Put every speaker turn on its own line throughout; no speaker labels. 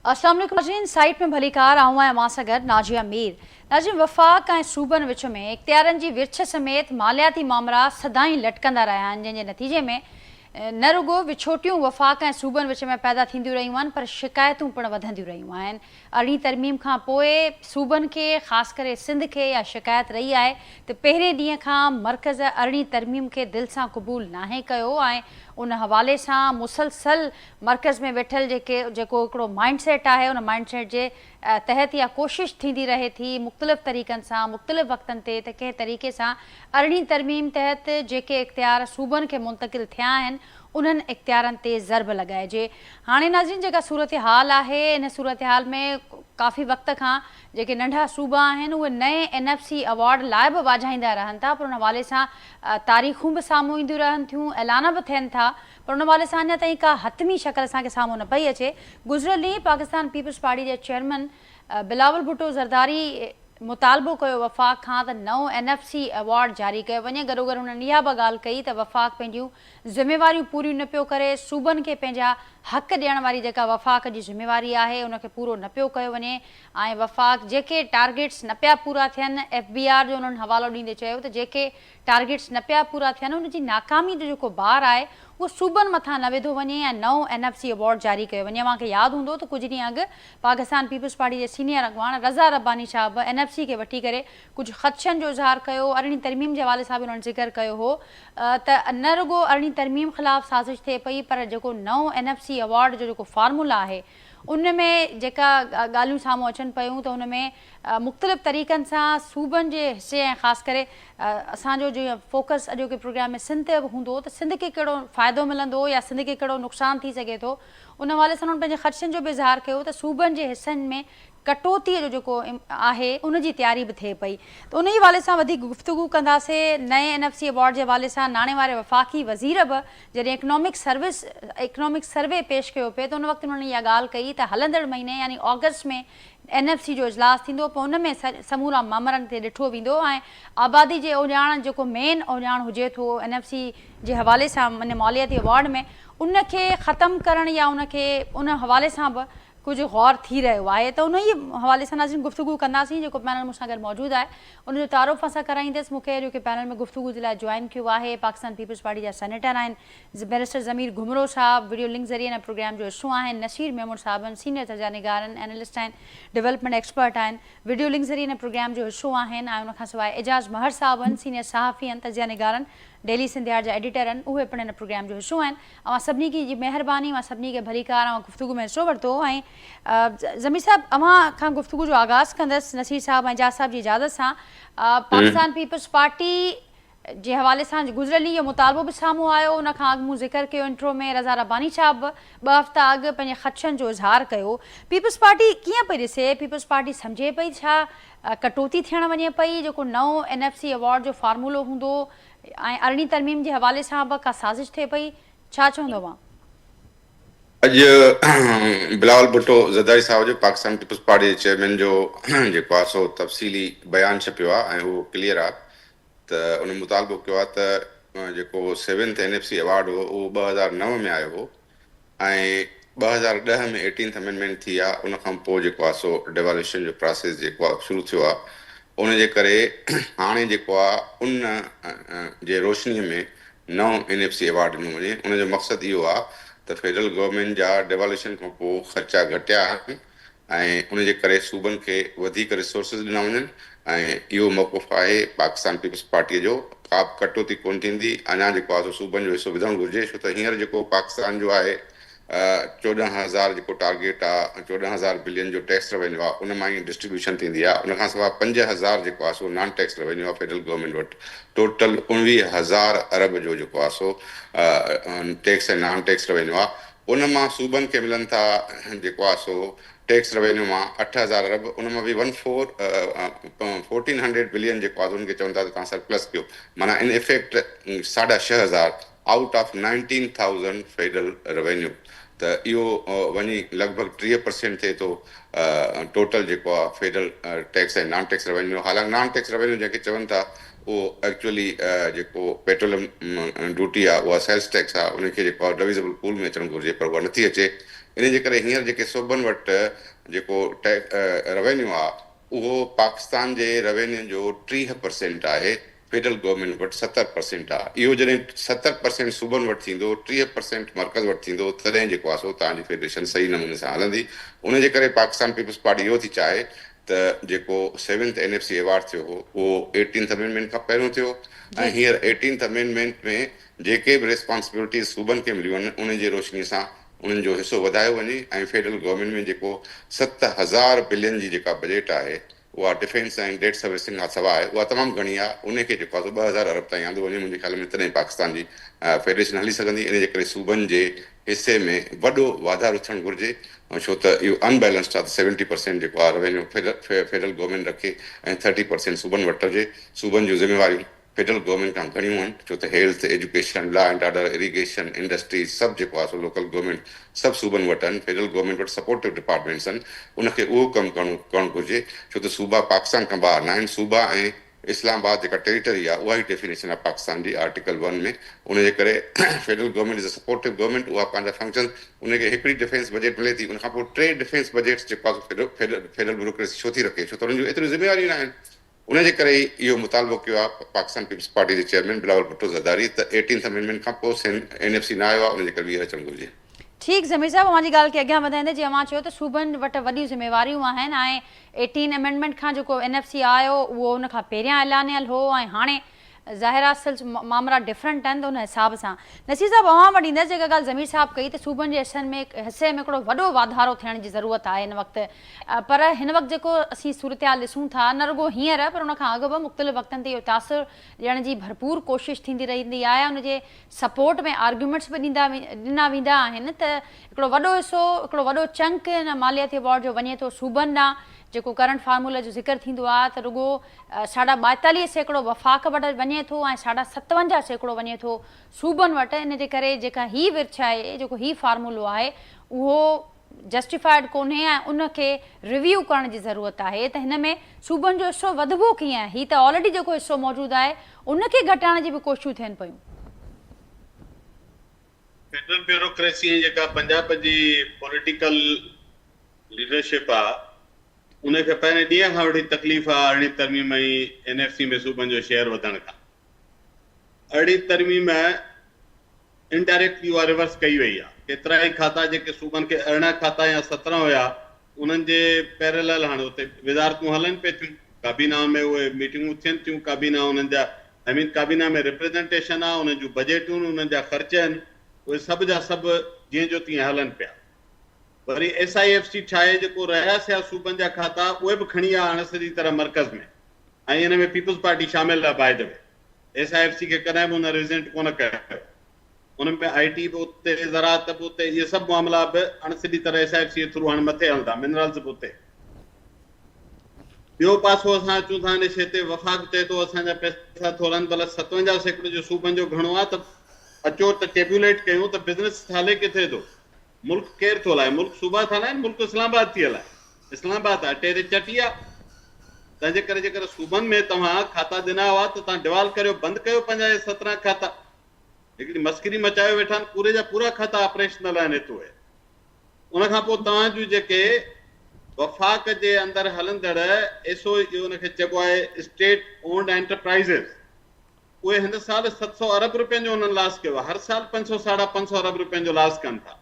السلام عليڪم ناظرين سائيٽ ۾ ڀليڪار آئون آهيان اوهان سان گڏ ناجيه مير ناظرين وفاق ۽ صوبن وچ ۾ اختيارن جي ورڇ سميت مالياتي مامرا سدائين لٽڪندا رهيا آهن جنهن جي نتيجي ۾ نه رڳو وڇوٽيون وفاق ۽ صوبن وچ ۾ پيدا ٿينديون رهيون آهن پر شڪايتون پڻ وڌنديون رهيون آهن ارڙهين ترميم کان پوء صوبن کي خاص ڪري سنڌ کي اها شڪايت رهي آهي ته پهرين ڏينهن کان مرڪز ارڙهين ترميم کي دل سان قبول ناهي ڪيو ۽ ان حوالي سان مسلسل مرڪز ۾ ويٺل جيڪي جيڪو هڪڙو مائنڊ سيٽ آهي ان مائنڊ سيٽ جي تحت اها ڪوشش ٿيندي رهي ٿي مختلف طريقن سان مختلف وقتن تي ته ڪنهن طريقي سان ارڙهين ترميم تحت جيڪي اختيار صوبن کي منتقل ٿيا آهن انهن اختيارن تي ضرب لڳائجي. هاڻي ناظرين جيڪا صورتحال آهي ان صورتحال ۾ ڪافي وقت کان جيڪي ننڍا صوبا آهن اهي نئين اين ايف سي ايوارڊ لاء به واجهائيندا رهن ٿا پر ان حوالي سان تاريخون به سامهون اينديون رهن ٿيون اعلان به ٿين ٿا پر ان حوالي سان اڃا تائين ڪا حتمي شڪل اسان کي سامهون نه پئي اچي. گذريل ڏينهن پاڪستان پيپلز پارٽي جي چيئرمين بلاول ڀٽو زرداري مطالبو ڪيو وفاق کان ته نئون اين ايف سي ايوارڊ جاري ڪيو وڃي گڏوگڏ هنن اها به ڳالهه ڪئي ته وفاق پنهنجيون ذميواريون پوريون نه پيو ڪري، صوبن کي پنهنجا حق ڏيڻ واري جيڪا وفاق جي ذميواري آهي ان کي پورو نه پيو ڪيو وڃي ۽ وفاق جيڪي ٽارگيٽس نه پيا پورا ٿين ايف بي آر جو انهن حوالو ڏيندي چيو ته جيڪي ٽارگيٽس نه پيا پورا ٿين ان جي ناڪامي جو جيڪو بار آهي اهو صوبن مٿان نه وڌو وڃي ۽ نئون اين ايف سي ايوارڊ جاري ڪيو وڃي اوهان کي ياد هوندو ته ڪجهه ڏينهن اڳ پاڪستان پيپلز پارٽي جي سينيئر اڳواڻ رضا رباني شاهه به اين ايف سي کي وٺي ڪري ڪجهه خدشن جو اظهار ڪيو، ارڙهين ترميم جي حوالي سان به انهن ذڪر ڪيو هو ته نه رڳو ارڙهين ترميم خلاف سازش ٿئي پئي پر جيڪو نئون اين ايف سي ايوارڊ جو جيڪو فارمولا آهي ان ۾ جيڪا ڳالهيون سامهون اچن پيون ته ان ۾ مختلف طريقن سان صوبن جي حصي ۽ خاص ڪري اسان جو جيئن فوڪس اڄوڪي پروگرام ۾ سنڌ تي به هوندو ته سنڌ کي ڪهڙو فائدو ملندو يا سنڌ کي ڪهڙو نقصان ٿي سگهي ٿو ان حوالي سان انهن پنهنجي خدشن جو به اظهار ڪيو ته صوبن جي حصن ۾ ڪٽوتيء جو جيڪو آهي ان جي تياري به ٿئي پئي ته انهي حوالي سان وڌيڪ گفتگو ڪنداسين نئين اين ايف سي ايوارڊ جي حوالي سان ناڻي واري وفاقي وزير به جڏهن اڪنامڪ سروس اڪنامڪ سروي پيش ڪيو پئي ته ان وقت انهن اها ڳالهه ڪئي ته هلندڙ مهيني يعني آگسٽ ۾ اين ايف سي جو اجلاس ٿيندو پوء ان ۾ سمورا مامرن تي ڏٺو ويندو ۽ آبادي جي اوڄاڻ جيڪو مين اوڄاڻ هجي ٿو اين ايف سي جي حوالي سان ان مالياتي ايوارڊ ۾ ان کي ختم ڪرڻ يا ان کي ان حوالي سان به ڪجهه غور ٿي رهيو آهي ته انهيء حوالي سان ناظرين گفتگو ڪنداسين جيڪو پينل مون سان گڏ موجود آهي ان جو تعارف اسان ڪرائيندس مون کي اڄوڪي پينل ۾ گفتگو جي لاء جوائن ڪيو آهي پاڪستان پيپلز پارٽي جا سينيٽر آهن بئريسٽر ضمير گهمرو صاحب وڊيو لنڪ ذريعي هن پروگرام جو حصو آهن نصير ميمڻ صاحب آهن سينيئر تجزيه نگار آهن اينالسٽ آهن ڊولپمينٽ ايڪسپرٽ آهن وڊيو لنڪ ذريعي هن پروگرام جو حصو آهن ۽ ان کان سواء اعجاز مهر صاحب آهن سينيئر صحافي آهن تجزيه نگار آهن ڊيلي سنڌيار جا ايڊيٽر آهن اهي پڻ هن پروگرام جو حصو آهن اوهان سڀني کي جي مهرباني اوهان سڀني کي ڀليڪار اوهان گفتگو ۾ حصو ورتو ۽ ضمير صاحب اوهان کان گفتگو جو آغاز ڪندس نصير صاحب ۽ اعجاز صاحب جي اجازت سان پاڪستان پيپلز پارٽي جي حوالي سان گذريل ڏينهن اهو مطالبو به سامهون آيو ان کان اڳ مون ذڪر ڪيو انٽرو ۾ رضا رباني صاحب به ٻه هفتا اڳ پنهنجي خدشن جو اظهار ڪيو پيپلز پارٽي ڪيئن پئي ڏسي پيپلز پارٽي سمجهي پئي ڇا ڪٽوتي ٿيڻ وڃي پئي جيڪو نئون اين ايف سي ايوارڊ جو فارمولو هوندو ۽ ارڙهين ترميم جي حوالي سان به ڪا سازش ٿئي پئي، ڇا چوندو اوهان؟
اڄ بلاول ڀٽو زرداري صاحب جو پاڪستان پيپلز پارٽي جي چيئرمين جو جيڪو آهي سو تفصيلي بيان ڇپيو آهي ۽ اهو ڪليئر آهي ته ان مطالبو ڪيو آهي ته جيڪو seventh N F C award هو اهو 2009 ۾ آيو هو ۽ 2010 ۾ ايٽينٿ امينڊمينٽ ٿي آ ان کان پوء جيڪو آ سو ڊيوالويشن جو پراسيس جيڪو آ شروع ٿيو آ ان جي ڪري هاڻي جيڪو آ ان جي روشني ۾ نئون اين ايف سي ايوارڊ ڏنو وڃي ان جو مقصد اهو آ ته فيڊرل گورنمينٽ جا ڊيوالويشن کان پوء خرچا گهٽيا آهن ۽ ان جي ڪري صوبن کي وڌيڪ ريسورسز ڏنا وڃن ۽ اهو موقف آهي پاڪستان پيپلز پارٽيء جو ڪا به ڪٽوتي ڪونه ٿيندي اڃا جيڪو آهي سو صوبن جو حصو وڌڻ گهرجي ڇو ته هينئر جيڪو پاڪستان جو آهي 14,000 جيڪو ٽارگيٽ آهي 14,000 بلين جو ٽيڪس روينيو آهي ان مان ئي ڊسٽريبيوشن ٿيندي آهي ان کان سواء 5,000 جيڪو آهي سو نان ٽيڪس روينيو آهي فيڊرل گورنمينٽ وٽ ٽوٽل 19,000 ارب جو جيڪو آهي سو ٽيڪس ۽ نان ٽيڪس روينيو آهي ان مان صوبن کي ملن ٿا جيڪو آهي سو ٽيڪس روينيو مان 8000 ارب ان مان به one four fourteen hundred billion جيڪو آهي سو ان کي چون ٿا ته توهان سرپلس ڪيو معنيٰ ان افيڪٽ ساڍا ڇهه هزار آئوٽ آف 19,000 فيڊرل روينيو ته اهو وڃي لڳ ڀڳ 30% ٿئي ٿو ٽوٽل جيڪو آهي federal tax ۽ non tax revenue حالانڪ نان ٽيڪس روينيو جنهن کي چون ٿا اهو ايڪچوئلي جيڪو پيٽروليم ڊيوٽي آهي اها سيلز ٽيڪس آهي ان کي جيڪو آهي ڊويزبل پول ۾ اچڻ گهرجي پر اها نٿي اچي. انهي جي ڪري هينئر جيڪي صوبن وٽ جيڪو روينيو آ اهو پاڪستان جي روينيو جو 30 پرسينٽ آهي، فيڊرل گورنمينٽ وٽ 70 پرسينٽ آ. اهو جڏهن 70 پرسينٽ صوبن وٽ ٿيندو، 30 پرسينٽ مرڪز وٽ ٿيندو تڏهن جيڪو آ سو توهان جي فيڊريشن صحيح نموني سان هلندي. ان جي ڪري پاڪستان پيپلز پارٽي اهو ٿي چاهي ته جيڪو seventh N F C award ٿيو هو اهو ايٽينٿ امينڊمينٽ کان پهريون ٿيو ۽ هينئر ايٽينٿ امينڊمينٽ ۾ جيڪي به ريسپانسبلٽيز صوبن کي مليون آهن انهن جي روشني سان انهن جو حصو وڌايو وڃي ۽ فيڊرل گورنمينٽ ۾ جيڪو 7000 بلين جي جيڪا بجيٽ آهي اها ڊفينس ۽ ڊيٽ سروسنگ کان سواء اها تمام گهڻي آهي انهي کي جيڪو آهي سو 2000 ارب تائين آندو وڃي منهنجي خيال ۾ تڏهن پاڪستان جي فيڊريشن هلي سگهندي انهي جي ڪري صوبن جي حصي ۾ وڏو واڌارو ٿيڻ گهرجي ڇو ته اهو ان بيلنسڊ آهي ته سيونٽي پرسينٽ جيڪو آهي روينيو فيڊرل گورنمينٽ رکي ۽ ٿرٽي پرسينٽ صوبن وٽ هجي. صوبن جون ذميواريون فيڊرل گورنمينٽ کان گهڻيون آهن ڇو ته health, education, law and order, irrigation, industries سڀ جيڪو آهي سو لوڪل گورنمينٽ سڀ صوبن وٽ آهن. فيڊرل گورنمينٽ وٽ سپورٽو ڊپارٽمينٽس آهن ان کي اهو ڪم ڪرڻ گهرجي ڇو ته صوبا پاڪستان کان ٻاهر ناهن. صوبا ۽ اسلام آباد جيڪا ٽيريٽري آهي اها ئي ڊيفينيشن آهي پاڪستان جي آرٽيڪل ون ۾ ان جي ڪري federal government is a supportive government اها پنهنجا فنڪشنز ان کي هڪڙي ڊفينس بجيٽ ملي ٿي ان کان پوء ٽي ڊفينس بجيٽس جيڪو آهي فيڊرل بيوروڪريسي ڇو ٿي رکي ڇو ته انهن جون ايتريون ذميواريون ناهن ان جي ڪري ئي اهو مطالبو ڪيو آهي پاڪستان پيپلز پارٽي جي چيئرمين بلاول ڀٽو زرداري ته ايٽينٿ امينڊمينٽ کان پوء اين ايف سي نه آيو آهي ان جي ڪري ٻيهر اچڻ گهرجي.
ٺيڪ ضمير صاحب اوهان جي ڳالهه کي اڳيان وڌائيندي جي اوهان چيو ته صوبن وٽ وڏيون ذميواريون آهن ۽ ايٽين امينڊمينٽ کان جيڪو اين ايف سي آيو اهو ان کان پهريان اعلانيل هو ۽ هاڻي ظاهر آهي سلس مامرا ڊفرنٽ آهن ته ان حساب سان نصير صاحب اوهان وٽ ايندس جيڪا ڳالهه ضمير صاحب ڪئي ته صوبن جي حصن ۾ حصي ۾ هڪڙو وڏو واڌارو ٿيڻ جي ضرورت آهي هن وقت پر هن وقت جيڪو اسين صورتحال ڏسون ٿا نه رڳو هينئر پر ان کان اڳ به مختلف وقتن تي اهو تاثر ڏيڻ جي ڀرپور ڪوشش ٿيندي رهندي آهي ان جي سپورٽ ۾ آرگيومينٽس به ڏيندا ڏنا ويندا آهن ته هڪڙو وڏو حصو هڪڙو وڏو چنڪ هن مالياتي ايوارڊ جو وڃي ٿو صوبن ڏانهن جيڪو ڪرنٽ فارمولا جو ذڪر ٿيندو آهي ته رڳو ساڍا 42% وفاق وٽ وڃي ٿو ۽ ساڍا 57% وڃي ٿو صوبن وٽ ان جي ڪري جيڪا هي ورڇ آهي جيڪو هي فارمولو آهي اهو جسٽيفائيڊ ڪونهي ۽ ان کي ريويو ڪرڻ جي ضرورت آهي ته هن ۾ صوبن جو حصو وڌبو ڪيئن؟ هي ته آلريڊي جيڪو حصو موجود آهي ان کي گهٽائڻ جي به ڪوششون ٿين پيون.
فيڊرل بيوروڪريسي ۽ جيڪا پنجاب جي پوليٽيڪل ليڊرشپ آ ان کي پهرين ڏينهن کان وٺي تڪليف آ ارڙهين ترميم ۽ اين ايف سي ۾ صوبن جو شيئر وڌڻ کان. ارڙهين ترميم انڊائريڪٽلي اها ريورس ڪئي وئي آهي. ڪيترائي کاتا جيڪي صوبن کي 18 کاتا يا 17 هيا انهن جي پيرلل هاڻي اتي وزارتون هلن پئي ٿيون، ڪابينا ۾ اهي ميٽنگون ٿين ٿيون، ڪابينا انهن جا آئي مين ڪابينا ۾ ريپريزنٽيشن آهي، انهن جون بجيٽون آهن، انهن جا خرچ آهن، اهي سڀ جا سڀ جيئن جو تيئن هلن پيا. وري ايس I F C ٺاهي جيڪو رهيا سهيا صوبن جا کاتا اهي به کڻي آيا هاڻي سڄي طرح مرڪز ۾ ۽ ان ۾ پيپلز پارٽي شامل آهي by the way. S I F C کي ڪڏهن به هن ريزنٽ ڪونه ڪيو. ان ۾ آء ٽي به اتي، زراعت به اتي، اهي سڀ معاملا به اڻ سڌي طرح ايس I F C جي ٿرو هاڻي مٿي هلندا، منرلز به اتي. ٻيو پاسو اسان اچون ٿا ان شيء تي، وفاق چئي ٿو اسان جا پئسا ٿورا آهن، ڀلا 57% جو صوبن جو گهڻو آهي ته اچو ته ٽيبيوليٽ ڪيون ته بزنس هلي ڪٿي ٿو؟ ملڪ ڪير ٿو هلائي؟ ملڪ صوبا ٿا هلائين، ملڪ اسلام آباد ٿي هلائي. اسلام آباد اٽي تي چٽي آ. تنهنجي ڪري جيڪر صوبن ۾ توهان کاتا ڏنا هئا ته توهان ڊوال ڪريو بند ڪيو پنهنجا اهي 17 کاتا. هڪڙي مسخري مچايو ويٺا آهن پوري جا پورا کاتا آپريشنل آهن هت اهي. ان کان پوء توهان جون جيڪي وفاق جي اندر هلندڙ ايس او اي ان کي چئبو آهي اسٽيٽ اونڊ انٽرپرائيزز اهي هن سال 700 ارب روپين جو انهن لاس ڪيو آهي هر سال 500 ساڍا 500 ارب روپين جو لاس ڪن ٿا.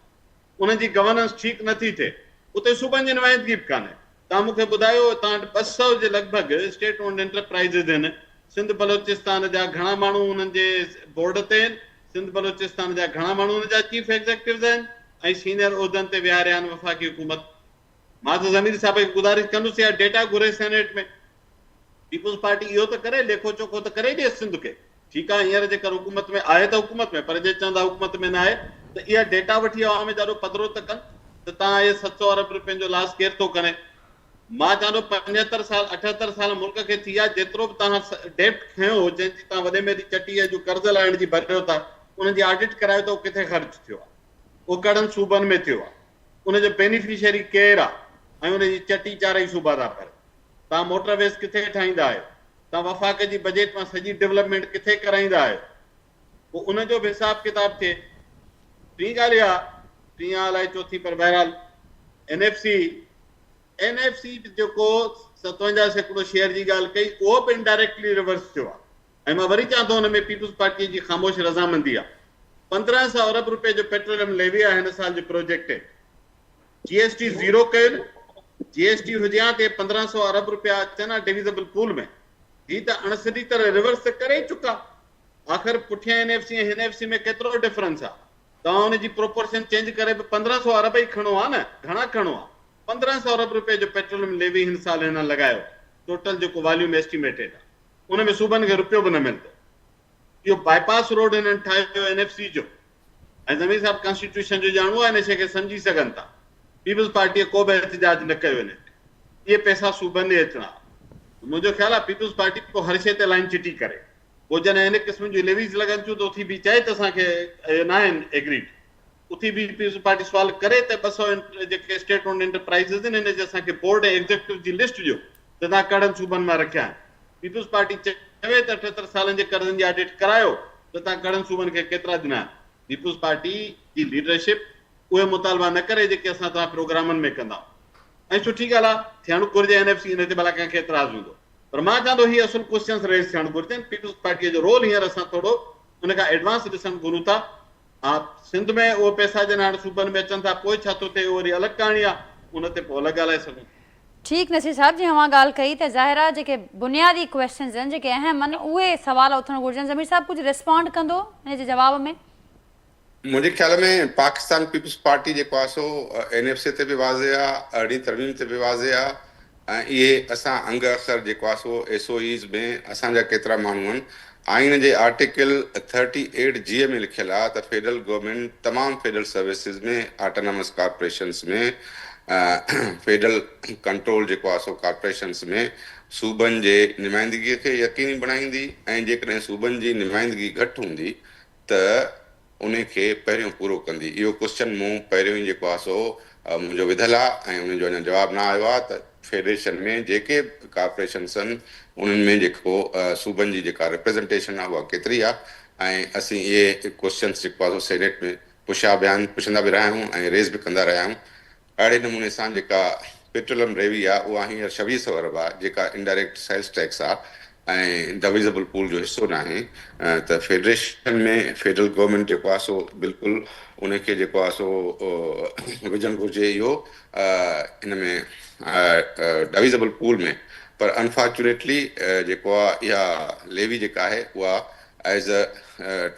انهن جي گورننس ٺيڪ نه ٿي ٿئي. اتي صوبن جي نمائندگي به ڪانهي. توهان مون کي ٻڌايو توهان وٽ 200 جي لڳ ڀڳ اسٽيٽ اونڊ انٽرپرائيزز آهن. سنڌ بلوچستان جا گهڻا ماڻهو انهن جي بورڊ تي آهن. سنڌ بلوچستان جا گهڻا ماڻهو انهن جا چيف ايگزيڪٽوز آهن ۽ سينئر عهدن تي ويهاريا آهن وفاقي حڪومت. مان ته ضمير صاحب کي گذارش ڪندس اها ڊيٽا گهري سينيٽ ۾. پيپلز پارٽي اهو ته ڪري، ليکو چوکو ته ڪري ڏئي سنڌ کي. ٺيڪ آهي هينئر جيڪر حڪومت ۾ آهي ته حڪومت ۾ پر جي چوندا حڪومت ۾ ناهي ته اها ڊيٽا وٺي عوام جي آڏو پڌرو ته ڪن ته توهان اهي 700 ارب روپين جو لاس ڪير ٿو ڪري. مان چوان ٿو 75 سال 78 سال ملڪ کي ٿي ويا جيترو به توهان ڊيپٽ کنيو هو جنهن جي توهان وڏي ۾ وڏي چٽي جو قرض لاهڻ جي ڀريو ٿا انهن جي آڊٽ ڪرايو ته اهو ڪٿي خرچ ٿيو آهي اهو ڪهڙن صوبن ۾ ٿيو آهي ان جو بينيفشري ڪير آهي ۽ ان جي چٽي چارئي صوبا ٿا ڀرين. توهان موٽر ويز ڪٿي ٺاهيندا آهيو؟ توهان وفاق جي بجيٽ مان سڄي ڊولپمينٽ ڪٿي ڪرائيندا آهيو؟ پوء ان جو به حساب ڪتاب ٿئي. ٽين ڳالهه اها ٽين آ الائي چوٿين پر بهرحال N F C N F C جيڪو 57% شيئر جي ڳالهه ڪئي اهو به انڊائريڪٽلي ريورس ٿيو آ ۽ مان وري چوان ٿو ان ۾ پيپلز پارٽي جي خاموش رضامندي آ 1500 ارب روپيه جو پيٽروليم ليوي آ هن سال جو پروجيڪٽ جي ايس ٽي زيرو ڪيل جي ايس ٽي هجي ها ته 1500 ارب روپيا اچن ها ڊويزبل پول ۾ هي ته اڻ سڌي طرح ريورس ته ڪري ئي چڪا آخر پٺيان اين ايف سي ۽ هن ايف سي ۾ ڪيترو ڊفرنس آ توهان ان جي پروپورشن چينج ڪري به 1500 ارب ئي کڻو ها نه گهڻا کڻو ها 1500 ارب روپيه جو پيٽروليم ليوي هن سال هنن لڳايو ٽوٽل جيڪو واليوم ايسٽيميٽيڊ آ ان ۾ صوبن کي روپيو به نه ملندو اهو باء پاس روڊ هنن ٺاهيو اين ايف سي جو ۽ ضمير صاحب ڪانسٽيٽيوشن جو ڄاڻو آهي ان شيء کي سمجهي سگهن ٿا پيپلز پارٽيء ڪو به احتجاج نه ڪيو ان تي اهي پئسا صوبن ڏي اچڻا منهنجو خيال آهي پيپلز پارٽي پوء هر شيء تي لائين چٽي ڪري پوء جڏهن ان قسم جون ليويز لڳن ٿيون ته اٿي به چئي ته اسان کي اهي ناهن ايگريڊ. اٿي به پيپلز پارٽي سوال ڪري ته 200 جيڪي اسٽيٽ اونڊ انٽرپرائيزز آهن ان جي اسان کي بورڊ ۽ ايگزيڪٽو جي لسٽ ڏيو ته توهان ڪهڙن صوبن مان رکيا آهن. پيپلز پارٽي چوي ته 78 سالن جي قرضن جي آڊٽ ڪرايو ته توهان ڪهڙن صوبن کي ڪيترا ڏنا آهن. پيپلز پارٽي جي ليڊرشپ اهي مطالبا نه ڪري جيڪي اسان توهان پروگرامن ۾ ڪندا آهيون ۽ سٺي ڳالهه آهي ٿيڻ گهرجي اين ايف سي ان تي ڀلا ڪنهن کي اعتراض هوندو. پر مان چوان ٿو هي اصل ڪوسچنس ريز ٿيڻ گهرجن، پيپلز پارٽيء جو رول هينئر اسان ٿورو ان کان ايڊوانس ڏسڻ گهرون ٿا. ها سنڌ ۾ اهي پئسا جڏهن هاڻ صوبن ۾ اچن ٿا پوء ڇا ٿو ٿئي اهو وري الڳ ڪهاڻي آهي ان تي پوء الڳ ڳالهائي سگهون ٿا.
ٺيڪ نصير صاحب جيئن اوهان ڳالهه ڪئي ته ظاهر آهي جيڪي بنيادي ڪويسچنز آهن جيڪي اهم آهن اهي سوال اٿڻ گهرجن ضمير صاحب ڪجهه ريسپانڊ ڪندو ان جي جواب ۾.
منهنجي خيال ۾ پاڪستان پيپلز پارٽي جيڪو آهي سو اين ايف سي تي به واضح آهي، ارڙهين ترميم تي به واضح آهي ۽ اهي اسان انگ اکر جيڪو آهي سو ايس او ايز ۾ اسان جا ڪيترا ماڻهو آهن آئين جي آرٽيڪل ٿرٽي ايٽ جي ۾ لکيل آهي ته فيڊرل گورنمينٽ تمام federal services ۾ autonomous corporations ۾ federal control جيڪو آهي سو ڪارپوريشنز ۾ صوبن جي نمائندگي کي يقيني بڻائيندي ۽ جيڪڏهن صوبن جي نمائندگي گهٽ هوندي ته انهي کي پهريون پورو ڪندي؟ اهو ڪوسچن مون پهريون ئي جيڪو آهي سو منهنجو وڌل آهي ۽ انهي جو اڃا جواب نه آيو آهي ته فيڊريشن ۾ جيڪي به ڪارپوريشنس آهن انهن ۾ جيڪو صوبن جي جيڪا ريپريزنٽيشن آهي اها ڪيتري آهي ۽ اسين اهي ڪوسچنس جيڪو آهي سو سينيٽ ۾ پڇيا به آهن پڇندا به رهيا آهيون ۽ ريز به ڪندا رهيا آهيون اهڙي نموني سان جيڪا پيٽروليم ريوي آهي اها هينئر ڇويهه سئو ارب آهي جيڪا انڊائريڪٽ سيلز ٽيڪس آهي ۽ ڊويزبل پول جو حصو ناهي ته فيڊريشن ۾ فيڊرل گورنمينٽ جيڪو آهي سو بلڪل ان کي جيڪو آهي سو وجهڻ گهرجي اهو ان ۾ ڊويزبل پول ۾ پر انفارچونيٽلي جيڪو آهي اها ليوي جيڪا آهي اها ايز اي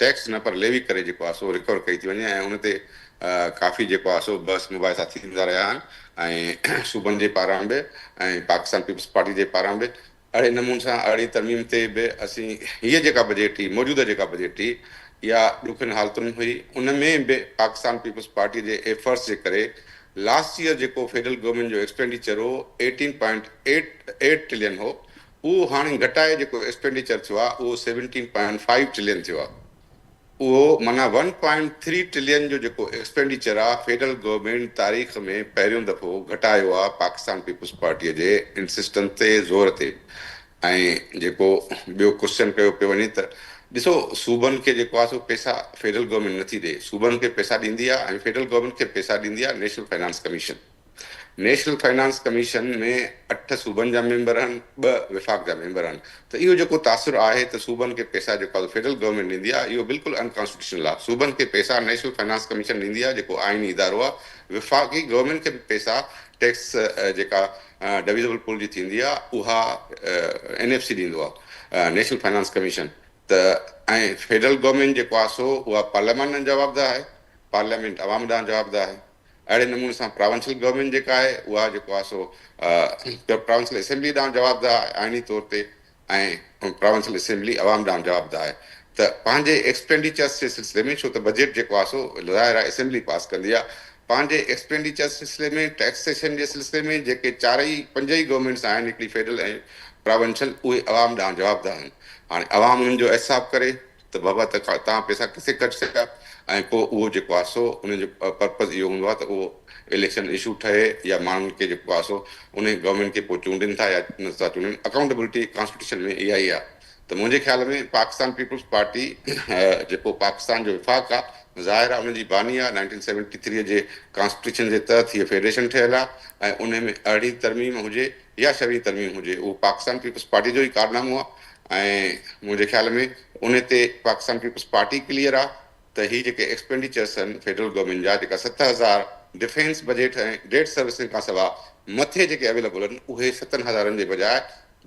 ٽيڪس نه پر ليوي ڪري جيڪو آهي سو ريڪور ڪئي ٿي وڃي ۽ ان تي ڪافي جيڪو آهي سو بحث مباحثا ٿيندا رهيا آهن ۽ صوبن جي پاران به ۽ پاڪستان پيپلز پارٽي جي پاران به اهڙي نموني سان اهڙي ترميم تي به اسين هيء جيڪا بجيٽ هئي موجوده جيڪا بجيٽ هئي اها ڏکين حالتن ۾ هئي ان ۾ به پاڪستان پيپلز پارٽي جي ايفرٽس جي ڪري لاسٽ ييئر جيڪو فيڊرل گورنمينٽ جو ايڪسپينڊيچر هو eighteen point eight eight trillion هو اهو هاڻي گهٽائي جيڪو ايڪسپينڊيچر ٿيو آهي اهو سيونٽين پوائنٽ فائيو ٽرلين ٿيو آهي اهو معنيٰ ون پوائنٽ ٿري ٽرلين جو جيڪو ايڪسپينڊيچر آهي فيڊرل گورنمينٽ تاريخ ۾ پهريون دفعو گهٽايو آهي پاڪستان پيپلز پارٽي جي انسسٽنس تي زور تي ۽ جيڪو ٻيو ڪوسچن ڪيو پيو وڃي ته ڏسو صوبن کي جيڪو آهي سو پيسا فيڊرل گورنمينٽ نٿي ڏي صوبن کي پيسا ڏيندي آهي ۽ فيڊرل گورنمينٽ کي پيسا ڏيندي آهي national finance commission national finance commission ۾ اٺ صوبن جا ميمبر آهن، ٻه وفاق جا ميمبر آهن ته اهو جيڪو تاثر آهي ته صوبن کي پئسا جيڪو آهي فيڊرل گورنمينٽ ڏيندي آهي اهو بلڪل ان ڪانسٽيٽيوشنل آهي، صوبن کي پئسا نيشنل فنانس ڪميشن ڏيندي آهي جيڪو آئيني ادارو آهي، وفاقي گورنمينٽ کي به پئسا ٽيڪس جيڪا ڊويزبل پول جي ٿيندي آهي اها اين ايف سي ڏيندو آهي نيشنل فنانس ڪميشن ته ۽ فيڊرل گورنمينٽ جيڪو آهي سو اها پارليامان ڏانهن جوابده آهي، پارليامينٽ عوام ڏانهن جوابده آهي. اهڙي نموني سان پراونشل گورنمينٽ جيڪا آهي اها جيڪو آهي سو پراونشل اسيمبلي ڏانهن جوابده آهي آئيني طور تي ۽ پراونشل اسيمبلي عوام ڏانهن جوابده آهي ته پنهنجي ايڪسپينڊيچرس جي سلسلي ۾ ڇو ته بجيٽ جيڪو آهي سو ظاهر آهي اسيمبلي پاس ڪندي آهي پنهنجي ايڪسپينڊيچرس سلسلي ۾ ٽيڪسيشن جي سلسلي ۾ جيڪي چارئي پنج ئي گورنمينٽس آهن هڪڙي فيڊرل ۽ پراونشل اهي عوام ڏانهن جوابده آهن هاڻي عوام انهن جو احتساب ڪري ته بابا ته توهان پئسا ڪٿي خرچ ڪيا ۽ پوء اهو جيڪو آهي سو ان جو پرپز اهو هوندو آهي ته اهو اليڪشن اشو ٺهي يا ماڻهن کي جيڪو آهي سو ان گورنمينٽ کي پوء چونڊين ٿا يا نه ٿا چونڊين اڪائونٽبلٽي ڪانسٽيٽيوشن ۾ اها ئي آهي ته منهنجي خيال ۾ پاڪستان پيپلز پارٽي جيڪو پاڪستان جو وفاق آهي ظاهر آ ان جي باني آ 1973 جي ڪانسٽيٽيوشن جي تحت هيء فيڊريشن ٺهيل آ ۽ ان ۾ ارڙهين ترميم هجي يا ڇويهين ترميم هجي اهو پاڪستان پيپلز پارٽي جو ئي ڪارنامو آ ۽ منهنجي خيال ۾ ان تي پاڪستان پيپلز پارٽي ڪليئر آ ته هي جيڪي ايڪسپينڊيچرس آهن فيڊرل گورنمينٽ جا جيڪا 7000 ڊفينس بجيٽ ۽ ڊيٽ سروسنگ کان سوا مٿي جيڪي اويليبل آهن اهي ستن هزارن جي بجاء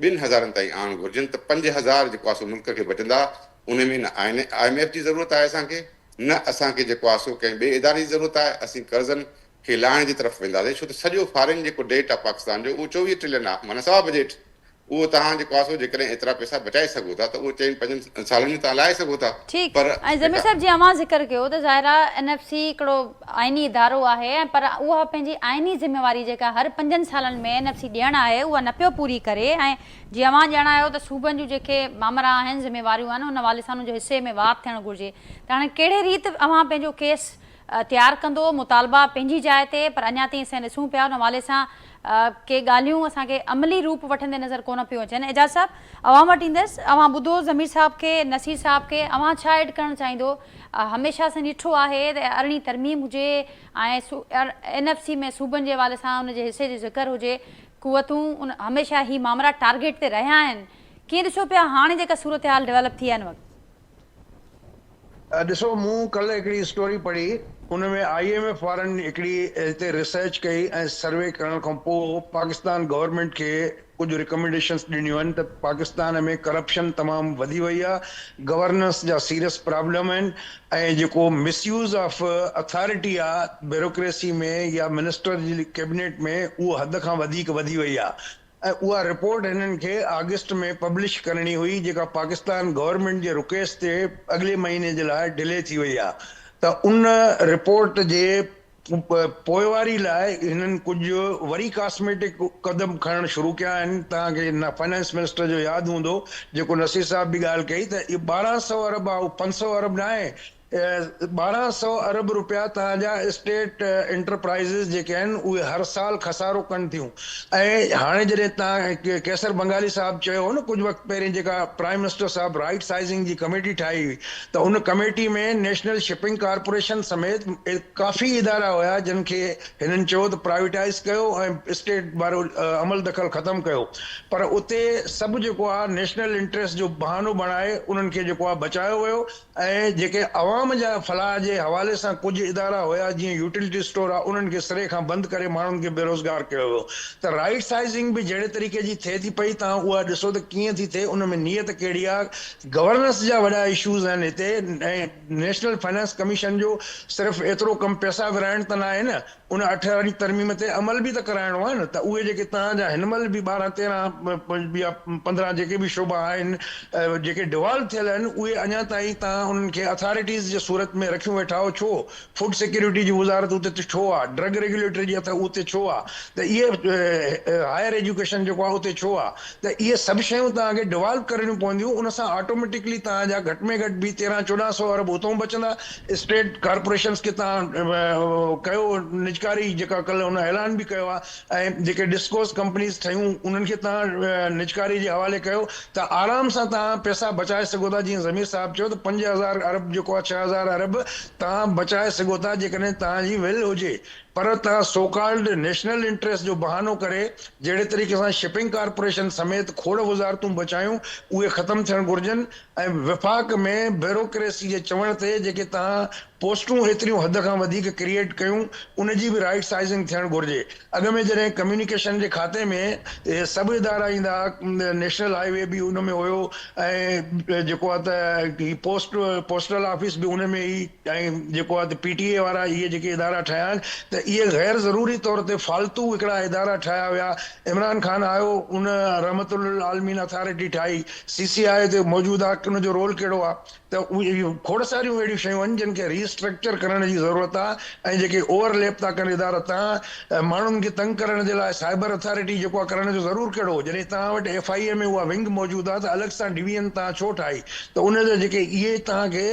ٻن هزارن تائين آڻڻ گهرجن ته 5000 جيڪو آهي سو ملڪ کي بچندا ان ۾ نه I M F جي ضرورت آهي اسان کي نه اسان کي جيڪو آهي سو ڪنهن ٻئي اداري جي ضرورت آهي اسين قرضن کي لاهڻ جي طرف وينداسين ڇو ته سڄو فارين جيڪو ڊيٽ آهي پاڪستان جو اهو 24 ٽريلين آهي معنيٰ سوا بجيٽ اهو توهان جيڪو آهي سو جيڪڏهن ايترا پئسا بچائي سگهو ٿا ته اهو چئن پنجن سالن ۾ توهان لاهي سگهو ٿا
ٺيڪ
پر
۽ ضمير
جيڪا.
صاحب جيئن اوهان ذڪر ڪيو ته ظاهر آهي اين ايف سي هڪڙو آئيني ادارو آهي ۽ پر اها پنهنجي آئيني ذميواري جيڪا هر پنجن سالن ۾ اين ايف سي ڏيڻ آهي اها نه پيو پوري ڪري ۽ جيئن اوهان ڄاڻايو ته صوبن جون جيڪي مامرا آهن ذميواريون آهن ان حوالي سان ان جو حصي ۾ واڌ ٿيڻ گهرجي ته هاڻي ڪهڙي ريت اوهان پنهنجو ڪيس تيار ڪندو، مطالبا پنهنجي جاء تي پر اڃا تائين اسين ڏسون پيا ان حوالي سان ڪي ڳالهيون اسان کي عملي روپ وٺندي نظر ڪونه پيون اچن. اعجاز صاحب اوهان وٽ ايندس، اوهان ٻڌو ضمير صاحب کي، نصير صاحب کي، اوهان ڇا ايڊ ڪرڻ چاهيندو؟ هميشه اسين ڏٺو آهي ته ارڙهين ترميم هجي ۽ اين ايف سي ۾ صوبن جي حوالي سان ان جي حصي جو ذڪر هجي، قوتون ان هميشه هي مامرا ٽارگيٽ تي رهيا آهن، ڪيئن ڏسو پيا هاڻي جيڪا صورتحال ڊولپ ٿي آهي هن وقت؟
ڏسو مون ڪلهه هڪڙي اسٽوري پڙهي ان ۾ I M F وارن هڪڙي هتي ريسرچ ڪئي ۽ سروي ڪرڻ کان پوء پاڪستان گورنمينٽ کي ڪجهه ريڪمينڊيشنس ڏنيون آهن ته پاڪستان ۾ ڪرپشن تمام وڌي وئي آهي گورننس جا سيريس پرابلم آهن ۽ جيڪو مس يوز آف اٿارٽي آهي بيروڪريسي ۾ يا منسٽر جي ڪيبنيٽ ۾ اهو حد کان وڌيڪ وڌي وئي آهي ۽ اها رپورٽ هنن کي آگسٽ ۾ پبلش ڪرڻي هئي جيڪا پاڪستان گورنمينٽ جي رڪويسٽ تي اڳلي مهيني جي لاء ڊلي ٿي وئي آهي ته ان رپورٽ جي پوئواري لاء هنن ڪجهه وري ڪاسميٽڪ قدم کڻڻ شروع ڪيا آهن توهان کي فنانس منسٽر جو ياد هوندو جيڪو نصير صاحب به ڳالهه ڪئي ته اهو 12 سئو ارب آهي اهو 5 سئو ارب ناهي 12 سئو ارب روپيا توهان جا اسٽيٽ انٽرپرائيزز جيڪي آهن اهي هر سال خسارو ڪن ٿيون ۽ هاڻي جڏهن توهان قيصر بنگالي صاحب چيو هو نه ڪجهه وقت پهرين جيڪا پرائم منسٽر صاحب رائيٽ سائيزنگ جي ڪميٽي ٺاهي هئي ته ان ڪميٽي ۾ نيشنل شپنگ ڪارپوريشن سميت ڪافي ادارا هيا جن کي هنن چيو ته پرائيويٽائيز ڪيو ۽ اسٽيٽ وارو عمل دخل ختم ڪيو پر اتي سڀ جيڪو آهي نيشنل انٽريسٽ جو بهانو بڻائي انهن کي جيڪو آهي بچايو ويو ۽ جيڪي عوام جا فلاح جي حوالي سان ڪجهه ادارا هيا جيئن يوٽيلٽي اسٽور آ انهن کي سري کان بند ڪري ماڻهن کي بيروزگار ڪيو ويو ته رائيٽ سائيزنگ به جهڙي طريقي جي ٿئي ٿي پئي توهان اها ڏسو ته ڪيئن ٿي ٿئي ان ۾ نيت ڪهڙي آ گورننس جا وڏا اشوز آهن هتي ۽ نيشنل فنانس ڪميشن جو صرف ايترو ڪم پئسا ورهائڻ ته ناهي نه ان اٺارهين ترميم تي عمل به ته ڪرائڻو آهي نه ته اهي جيڪي توهان جا هن مهل به 12 13 يا 15 جيڪي به شعبا آهن جيڪي ڊوالو ٿيل آهن اهي اڃا تائين توهان انهن کي اٿارٽيز جي صورت ۾ رکيون ويٺا آهيو ڇو؟ فوڊ سيڪيورٽي جي وزارت اتي ڇو آهي؟ ڊرگ ريگيوليٽري جي اتي ڇو آهي؟ ته اهي هائر ايجوڪيشن جيڪو آهي اتي ڇو آهي؟ ته اهي سڀ شيون توهان کي ڊوالو ڪرڻيون پونديون ان سان آٽوميٽڪلي توهان جا گهٽ ۾ گهٽ به 13 14 سئو ارب اتئون بچندا اسٽيٽ ڪارپوريشنز کي توهان ڪيو نجڪاري جيڪا ڪلهه هن اعلان به ڪيو آهي ۽ جيڪي ڊسڪوز ڪمپنيز ٺهيون انهن کي توهان نجڪاري جي حوالي ڪيو ته آرام سان توهان پئسا بچائي سگهو ٿا جيئن ضمير صاحب چيو ته 5000 ارب جيڪو آهي 6000 ارب توهان بچائي سگهو ٿا جيڪڏهن توهان جي ول هجي پر توهان سوڪالڊ نيشنل انٽريسٽ جو بهانو ڪري جهڙي طريقي سان شپنگ ڪارپوريشن سميت کوڙ وزارتون بچايون اهي ختم ٿيڻ گهرجن ۽ وفاق ۾ بيوروڪريسي جي چوڻ تي جيڪي توهان پوسٽون ايتريون حد کان وڌيڪ ڪريئيٽ ڪيون ان جي به رائيٽ سائيزنگ ٿيڻ گهرجي. اڳ ۾ جڏهن ڪميونيڪيشن جي کاتي ۾ سڀ ادارا ايندا ها نيشنل هاء وي به ان ۾ هيو ۽ جيڪو آهي ته هي پوسٽ پوسٽل آفيس به ان ۾ ئي ۽ جيڪو آهي ته پي ٽي اي وارا اهي جيڪي ادارا ٺهيا آهن ته اهي غير ضروري طور تي فالتو هڪڙا ادارا ٺاهيا ويا عمران خان آيو ان رحمت للعالمين اٿارٽي ٺاهي سي سي آء تي موجود آ ان جو رول ڪهڙو آ ته اهي کوڙ ساريون اهڙيون شيون آهن جن کري اسٽرڪچر ڪرڻ جي ضرورت آ ۽ جيڪي اوور ليپ ٿا ڪن ادارا تان ماڻهن کي تنگ ڪرڻ جي لاء سائبر اٿارٽي جيڪو آ ڪرڻ جو ضرور ڪهڙو هو جڏهن توهان وٽ ايف I اي ۾ اها ونگ موجود آ ته الڳ سان ڊويزن توهان ڇو ٺاهي ته ان جا جيڪي اهي توهان کي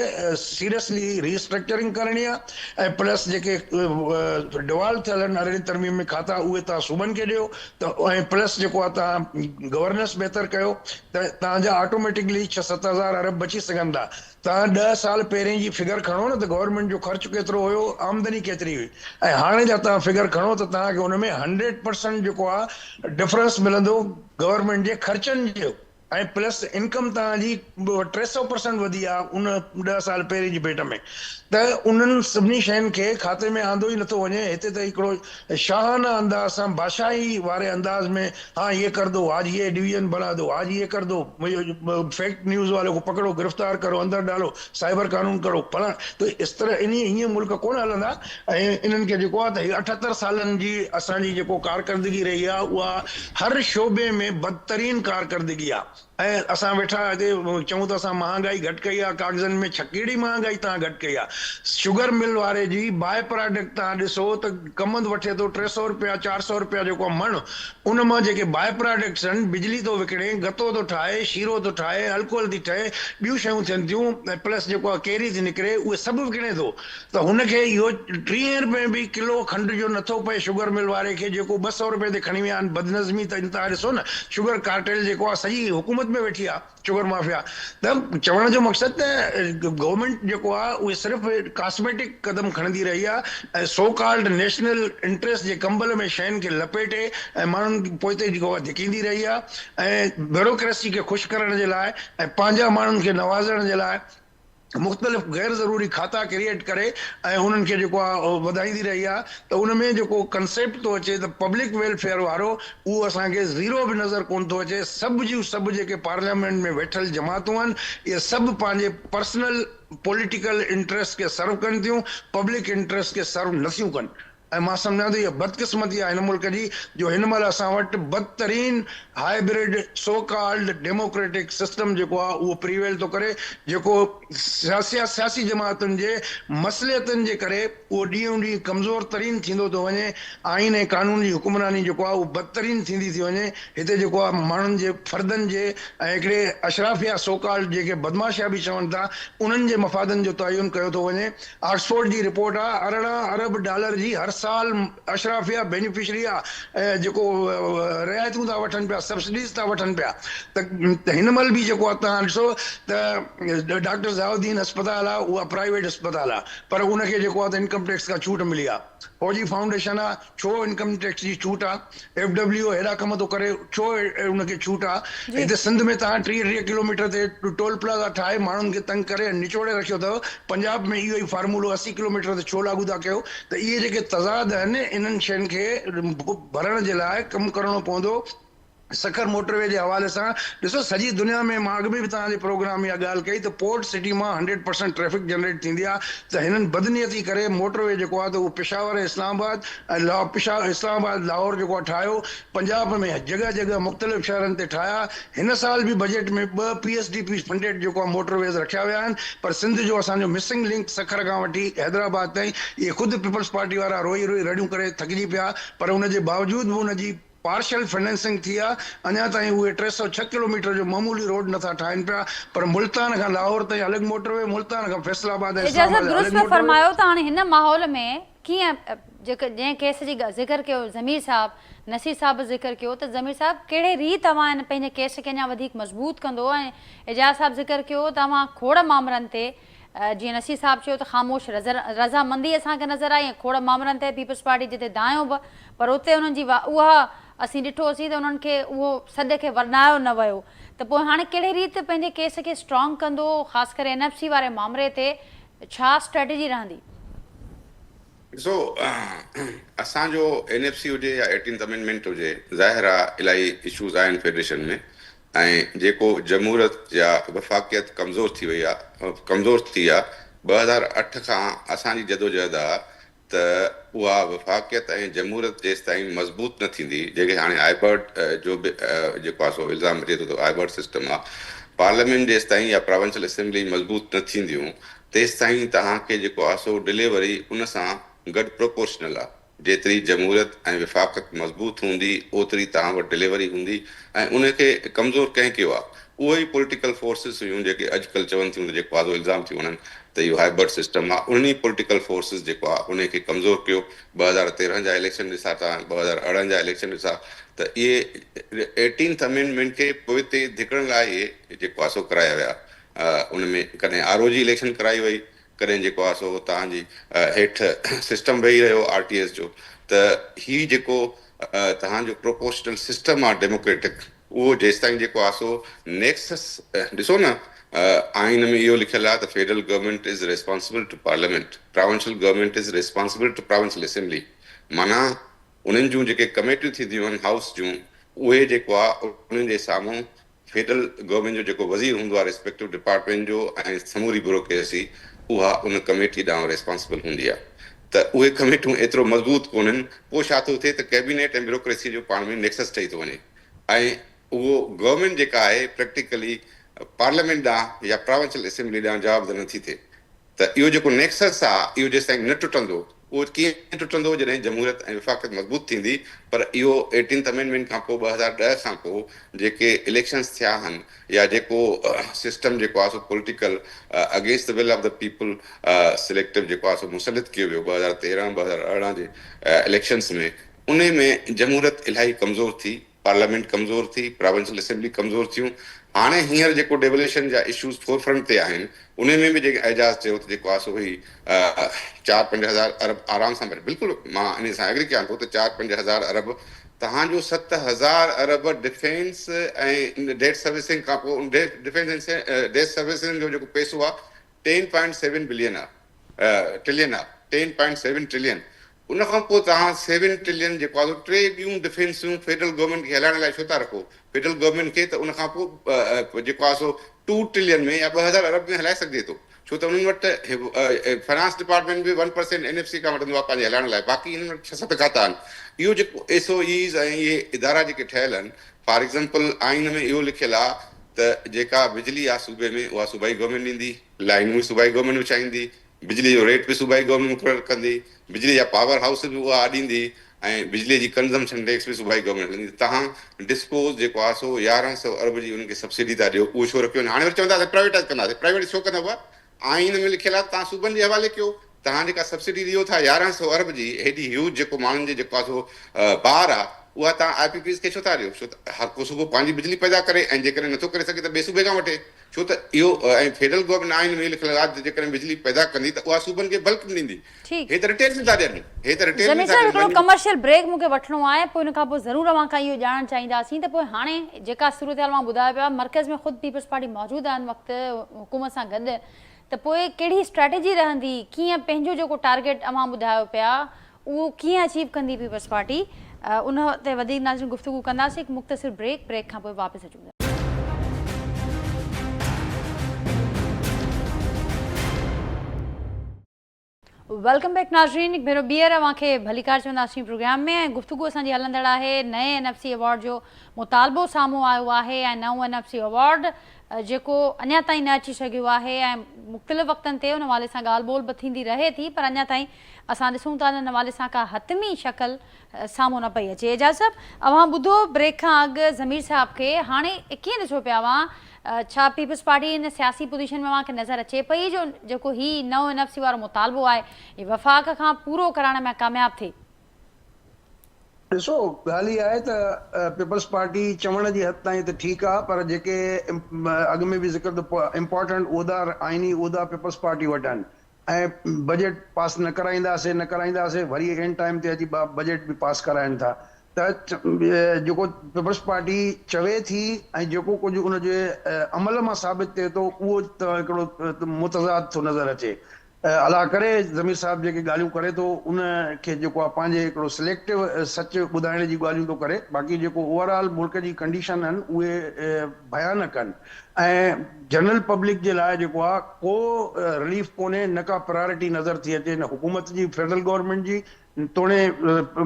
سيريسلي ري اسٽرڪچرنگ ڪرڻي آ ۽ پلس جيڪي ڊوالو ٿيل آهن ارڙهين ترميم ۾ کاتا اهي توهان صوبن کي ڏيو ته ۽ پلس جيڪو آهي توهان گورننس بهتر ڪيو ته توهان جا آٽوميٽڪلي ڇهه ست هزار ارب بچي سگهن ٿا. توهان ڏهه سال پهرين جي فگر کڻو نه ته گورنمينٽ جو خرچ ڪيترو هيو آمدني ڪيتري هئي ۽ هاڻي جا توهان فگر کڻو ته توهان کي ان ۾ 100% جيڪو آهي ڊفرنس ملندو گورنمينٽ جي خرچن جو ۽ پلس انڪم توهان جي 300% وڌي آهي ان ڏهه سال پهرين جي ڀيٽ ۾ ته انهن سڀني شين کي کاتي ۾ آندو ئي نٿو وڃي هتي ته هڪڙو شاهانه انداز سان بادشاهي واري انداز ۾ ها يي ڪر دو آج يي ڊويزن بنا دو آج يي ڪر دو فيڪ نيوز والو کو پڪڙو گرفتار ڪرو اندر ڊالو سائبر قانون ڪرو فلاڻ ته اس طرح انهي هيئن ملڪ ڪونه هلندا ۽ انهن کي جيڪو آهي ته هي 78 سالن جي اسان جي جيڪو ڪارڪردگي رهي آهي اها هر شعبي ۾ بدترين ڪارڪردگي آهي ۽ اسان ويٺا هتي چئون ته اسان مهانگائي گهٽ ڪئي آهي ڪاغذن ۾ ڇا ڪهڙي مهانگائي توهان گهٽ ڪئي آهي شگر مل واري جي باء پراڊڪٽ توهان ڏسو ته ڪمند وٺي ٿو 300 رپيا 400 رپيا جيڪو آهي مڻ ان مان جيڪي باء پراڊڪٽس آهن بجلي ٿو وڪڻي گتو ٿو ٺاهي شيرو ٿو ٺاهي الڪوهل ٿي ٺهي ٻيون شيون ٿين ٿيون ۽ پلس جيڪو آهي ڪيري ٿي نڪري اهي سڀ وڪڻي ٿو ته هن کي اهو 30 رپئي به ڪلو کنڊ جو نٿو پئي شگر مل واري کي جيڪو 200 رپئي تي کڻي ويا آهن بدنظمي ته انتها ڏسو نه شگر ڪارٽيل جيڪو آهي سڄي حڪومت ۾ ويٺي آهي شگر مافيا ته چوڻ جو مقصد ته گورنمينٽ جيڪو آهي اهي صرف ڪاسميٽڪ قدم کڻندي رهي آهي ۽ سو ڪالڊ نيشنل انٽريسٽ جي ڪمبل ۾ شين کي لپيٽي ۽ ماڻهن پوئتي جيڪو آهي ڌڪيندي رهي آهي ۽ بيوروڪريسي کي خوش ڪرڻ جي لاء ۽ پنهنجا ماڻهن کي نوازڻ جي لاء مختلف غير ضروري کاتا ڪريئيٽ ڪري ۽ انهن کي جيڪو آهي وڌائيندي رهي آهي ته ان ۾ جيڪو ڪنسيپٽ ٿو اچي ته پبلڪ ويلفيئر وارو اهو اسان کي زيرو به نظر ڪونه ٿو اچي سڀ جون سڀ جيڪي پارليامينٽ ۾ ويٺل جماعتون آهن اهي سڀ پنهنجي پرسنل پوليٽيڪل انٽريسٽ کي سرو ڪن ٿيون پبلڪ انٽريسٽ کي سرو نٿيون ڪن. ۽ مان سمجهان ٿو اها بدقسمتي آهي هن ملڪ جي جو هن مهل اسان وٽ بدترين hybrid so called democratic system جيڪو آهي اهو پريويل ٿو ڪري جيڪو سياسي جماعتن جي مصلحتن جي ڪري اهو ڏينهون ڏينهن ڪمزور ترين ٿيندو ٿو وڃي آئين ۽ قانون جي حڪمراني جيڪو آهي اهو بدترين ٿيندي ٿي وڃي هتي جيڪو آهي ماڻهن جي فردن جي ۽ هڪڙي اشرافيا سو ڪالڊ جيڪي بدمعاشيا به چون ٿا انهن جي مفادن جو تعين ڪيو ٿو وڃي. آڪسفورڊ جي رپورٽ آ 18 ارب ڊالر جي هر سال اشرافيا بينيفشري آ جيڪو رعايتون ٿا وٺن پيا سبسڊيز ٿا وٺن پيا ته هن مهل به جيڪو آ توهان ڏسو ته ڊاڪٽر ضياء الدين اسپتال آ اها پرائيويٽ اسپتال آ پر ان کي جيڪو آ ته انڪم ٽيڪس کان ڇوٽ ملي آ فوجي فائونڊيشن آ ڇو انڪم ٽيڪس جي ڇوٽ آ؟ ايف ڊبليو او هيڏا ڪم ٿو ڪري ڇو ان کي ڇوٽ آ؟ هتي سنڌ ۾ توهان 30 30 ڪلوميٽر تي ٽول پلازا ٺاهي ماڻهن کي تنگ ڪري ۽ نچوڙي رکيو اٿو، پنجاب ۾ اهو ئي فارمولو 80 ڪلوميٽر تي ڇو لاڳو ٿا ڪيو؟ ته اهي جيڪي تضاد آهن انهن شين کي ڀرڻ جي لاء ڪم ڪرڻو پوندو. سکر موٽر وي جي حوالي سان ڏسو سڄي دنيا ۾ مان اڳ ۾ به توهان جي پروگرام ۾ اها ڳالهه ڪئي ته پورٽ سٽي مان 100% ٽريفڪ جنريٽ ٿيندي آهي ته هنن بدنيتي ڪري موٽر وي جيڪو آهي ته اهو پشاور ۽ اسلام آباد ۽ پشاور اسلام آباد لاهور جيڪو آهي ٺاهيو پنجاب ۾ جڳهه جڳهه مختلف شهرن تي ٺاهيا هن سال به بجيٽ ۾ ٻه P S D P funded جيڪو آهي موٽر ويز رکيا ويا آهن پر سنڌ جو اسان جو مسنگ لنڪ سکر کان وٺي حيدرآباد تائين اهي خود پيپلز پارٽي وارا روئي روئي رڙيون ڪري ٿڪجي پيا پر ان جي باوجود به ان جي پارشل فنانسنگ ٿي آ، اڃا تائين اهي 306 ڪلوميٽر جو معمولي روڊ نٿا ٺاهين پيا پر ملتان کان لاهور تائين الڳ موٽر وي، ملتان کان فيصل آباد ۽
اعجاز
اسلام
صاحب
آباد
درست
الڳ
پيا
موٽر وي.
فرمايو ته هاڻي هن ماحول ۾ ڪيئن جيڪو جنهن ڪيس جي ذڪر ڪيو ضمير صاحب نصير صاحب به ذڪر ڪيو ته ضمير صاحب ڪهڙي ريت اوهان هن پنهنجي ڪيس کي اڃا وڌيڪ مضبوط ڪندو ۽ اعجاز صاحب ذڪر ڪيو ته اوهان کوڙ مامرن تي جيئن نصير صاحب چيو ته خاموش رضامندي اسان کي نظر آئي ۽ کوڙ مامرن تي پيپلز پارٽي جتي دانهيو به پر اتي انهن جي اها اسين ڏٺوسين ته انهن کي اهو سڏ کي ورنايو نه ويو ته پوء هاڻي ڪهڙي ريت پنهنجي ڪيس کي اسٽرانگ ڪندو خاص ڪري اين ايف سي واري مامري تي ڇا اسٽريٽجي رهندي؟
ڏسو اسان جو اين ايف سي هجي يا ايٽينٿ امينڊمينٽ هجي ظاهر آ الاهي اشوز آهن فيڊريشن ۾ ۽ جيڪو جمهوريت يا وفاقيت ڪمزور ٿي وئي آ ڪمزور ٿي آ 2008 کان اسان جي جدوجهد آ ته اها وفاقيت ۽ جمهوريت جيستائين مضبوط نه ٿيندي جيڪي هاڻي آئبرڊ جو به جيڪو آ سو الزام اچي ٿو ته آئبرڊ سسٽم آ پارليامينٽ جيستائين يا پراونشل اسيمبلي مضبوط نه ٿينديون تيستائين توهان کي جيڪو آ سو ڊليوري ان سان گڏ پروپورشنل آ جيتري جمهوريت ۽ وفاقت مضبوط هوندي اوتري توهان وٽ ڊليوري هوندي ۽ ان کي ڪمزور ڪنهن ڪيو آهي؟ اهي ئي پوليٽيڪل فورسز هيون جيڪي اڄ ڪلهه چون ٿيون ته جيڪو آزو الزام ٿيون هڻن ته اهو هائبرڊ سسٽم آهي انهن ئي پوليٽيڪل فورسز جيڪو آهي انهي کي ڪمزور ڪيو 2013 جا اليڪشن ڏسا توهان 2018 جا اليڪشن ڏسا ته اهي ايٽينٿ امينڊمينٽ کي پوئتي ڌڪڻ لاء اهي جيڪو آهي سو ڪرايا ويا. ان ۾ ڪڏهن آر او جي اليڪشن ڪرائي وئي ڪڏهن جيڪو آهي سو توهان جي هيٺ سسٽم ويهي رهيو آر ٽي ايس جو ته هي جيڪو توهان جو پروپورشنل سسٽم آهي ڊيموڪريٽڪ اهو جيستائين جيڪو آهي سو نيڪسس ڏسو نه آئين ۾ اهو لکيل آهي ته federal government is responsible to parliament provincial government is responsible to provincial assembly معنيٰ انهن جون جيڪي ڪميٽيون ٿينديون آهن هائوس جون اهي جيڪو آهي انهن جي سامهون فيڊرل گورنمينٽ جو جيڪو وزير هوندو آهي ريسپيڪٽو ڊپارٽمينٽ جو ۽ سموري بيوروڪريسي اها ان ڪميٽي ڏانهن ريسپانسبل هوندي آهي ته اهي ڪميٽيون ايترو مضبوط ڪونهن پوء ڇا ٿو ٿئي ته ڪيبينيٽ ۽ بيوروڪريسي جو پاڻ ۾ نيڪسس ٺهي ٿو وڃي ۽ اهو گورنمينٽ جيڪا آهي پريڪٽيڪلي پارليامينٽ ڏانهن يا پراونشل اسيمبلي ڏانهن جوابده نٿي ٿئي ته اهو جيڪو نيڪسس آ اهو جيستائين نه ٽٽندو، اهو ڪيئن ٽٽندو جڏهن جمهوريت ۽ وفاقيت مضبوط ٿيندي پر اهو ايٽينٿ امينڊمينٽ کان پوء 2010 کان پوء جيڪي اليڪشنز ٿيا آهن يا جيڪو سسٽم جيڪو آ سو political against the will of the people selective جيڪو آ سو مسلط ڪيو ويو 2013 2018 جي اليڪشنز ۾ انهي ۾ جمهوريت الاهي ڪمزور ٿي. پارليامينٽ ڪمزور ٿي، پراونشل اسيمبلي ڪمزور ٿيون، هاڻي هينئر جيڪو ڊيوليشن جا اشوز فور فرنٽ تي آهن انهي ۾ به جيڪي اعجاز چيو ته جيڪو آهي سو هي چار پنج هزار ارب آرام سان ڀري بلڪل مان انهي سان ايگري ڪيان ٿو ته چار پنج هزار ارب توهان جو 7000 ارب ڊفينس ۽ ڊيٽ سروسنگ کان پوء ڊفينس ۽ ڊيٽ سروسنگ جو جيڪو پئسو آهي ٽين پوائنٽ سيون بلين آهي ٽرلين آهي ٽين پوائنٽ سيون ٽرلين ان کان پوء توهان سيون ٽرلين جيڪو آهي سو ٽي ٻيون ڊفينسون فيڊرل گورنمينٽ کي هلائڻ لاء ڇو ٿا رکو؟ فيڊرل گورنمينٽ کي ته ان کان پوء جيڪو آهي سو ٽو ٽرلين ۾ يا 2000 ارب ۾ هلائي سگهجي ٿو ڇو ته انهن وٽ فنانس ڊپارٽمينٽ به one percent N F C کان وٺندو آهي پنهنجي هلائڻ لاء باقي انهن وٽ ڇهه ست کاتا آهن اهو جيڪو ايس او ايز ۽ اهي ادارا جيڪي ٺهيل آهن فار ايگزامپل آئين ۾ اهو لکيل آهي ته جيڪا بجلي آهي صوبي ۾ اها صوبائي گورنمينٽ ڏيندي لائنون به صوبائي گورنمينٽ وڇائيندي بجلي جو ريٽ به صوبائي گورنمينٽ مقرر ڪندي، بجلي جا پاور هائوس به اها اڏيندي ۽ بجلي جي ڪنزمپشن ٽيڪس به صوبائي گورنمينٽ هلندي ته توهان ڊسڪوز جيڪو آهي سو 1100 ارب جي انهن کي سبسڊي ٿا ڏيو اهو ڇو رکيو وڃي هاڻي وري چوندا اسان پرائيويٽائز ڪنداسين پرائيويٽ ڇو ڪندا بابا آئين ۾ لکيل آهي ته توهان صوبن جي حوالي ڪيو توهان جيڪا سبسڊي ڏيو ٿا 1100 ارب جي هيڏي هيوج جيڪو ماڻهن جي جيڪو آهي سو بار آهي اها توهان آء پي پيز کي ڇو ٿا ڏيو ڇو ته هر ڪو صوبو پنهنجي بجلي پيدا ڪري ۽ جيڪڏهن نٿو ڪري سگهي ته ٻئي صوبي کان وٺي. ڇو ته اهو ۽ فيڊرل گورنمينٽ آئين ۾ لکيل آهي ته جيڪڏهن بجلي پيدا ڪندي ته اها صوبن کي بلڪ ۾ ڏيندي.
ٺيڪ.
هي ته ريٽيل ۾ ٿا ڏين. هي ته ريٽيل ۾
ضمير
ٿا
صاحب
ڏين.
هڪڙو
وڃي.
ڪمرشل بريڪ مون کي وٺڻو آهي پوء ان کان پوء ضرور اوهان کان اهو ڄاڻڻ چاهينداسين ته پوء هاڻي جيڪا صورتحال اوهان ٻڌايو پيا مرڪز ۾ خود پيپلز پارٽي موجود آهي ان وقت حڪومت سان گڏ ته پوء ڪهڙي اسٽريٽجي رهندي ڪيئن پنهنجو جيڪو ٽارگيٽ اوهان ٻڌايو پيا اهو ڪيئن اچيو ڪندي پيپلز پارٽي ان تي وڌيڪ ناظرين گفتگو ڪنداسين هڪ مختصر بريڪ بريڪ کان پوء واپس اچون ٿا. Welcome back ناظرين هڪ ڀيرو ٻيهر اوهان کي ڀليڪار چونداسين پروگرام ۾ ۽ گفتگو اسان جي هلندڙ آهي نئين اين ايف سي ايوارڊ جو مطالبو سامهون آيو آهي ۽ نئون اين ايف سي ايوارڊ جيڪو اڃا تائين نه اچي سگهيو آهي ۽ مختلف وقتن تي ان حوالي سان ڳالهه ٻولهه به ٿيندي رهي ٿي پر اڃا تائين اسان ڏسون ٿا ان حوالي سان ڪا حتمي شڪل سامهون نه پئي اچي. اعجاز صاحب اوهان ٻڌو بريڪ کان اڳ ضمير صاحب کي هاڻي ڪيئن ڏسو پيا اوهان ڇا پيپلز پارٽي ان سياسي پوزيشن ۾ اوهان کي نظر اچي پئي جو جيڪو هي نئون اين ايف سي وارو مطالبو آهي هي وفاق کان پورو ڪرائڻ ۾ ڪامياب ٿئي؟
ڏسو ڳالهه اها آهي ته پيپلز پارٽي چوڻ جي حد تائين ته ٺيڪ آهي پر جيڪي اڳ ۾ به ذڪر ته امپارٽنٽ عهدا آئيني عهدا پيپلز پارٽي وٽ آهن ۽ بجيٽ پاس نه ڪرائينداسين نه ڪرائينداسين وري اينڊ ٽائيم تي اچي بجيٽ به پاس ڪرائين ٿا ته جيڪو پيپلز پارٽي چوي ٿي ۽ جيڪو ڪجهه ان جي عمل مان ثابت ٿئي ٿو اهو ته هڪڙو متضاد ٿو نظر اچي. الله ڪري ضمير صاحب جيڪي ڳالهيون ڪري ٿو ان کي جيڪو آهي پنهنجي هڪڙو سليڪٽو سچ ٻڌائڻ جي ڳالهيون ٿو ڪري باقي جيڪو اوور آل ملڪ جي ڪنڊيشن آهن اهي ڀيانڪ آهن ۽ جنرل پبلڪ جي لاء جيڪو آ ڪو رليف ڪونهي نه ڪا پرائرٽي نظر ٿي اچي نه حڪومت جي فيڊرل گورنمينٽ جي توڻي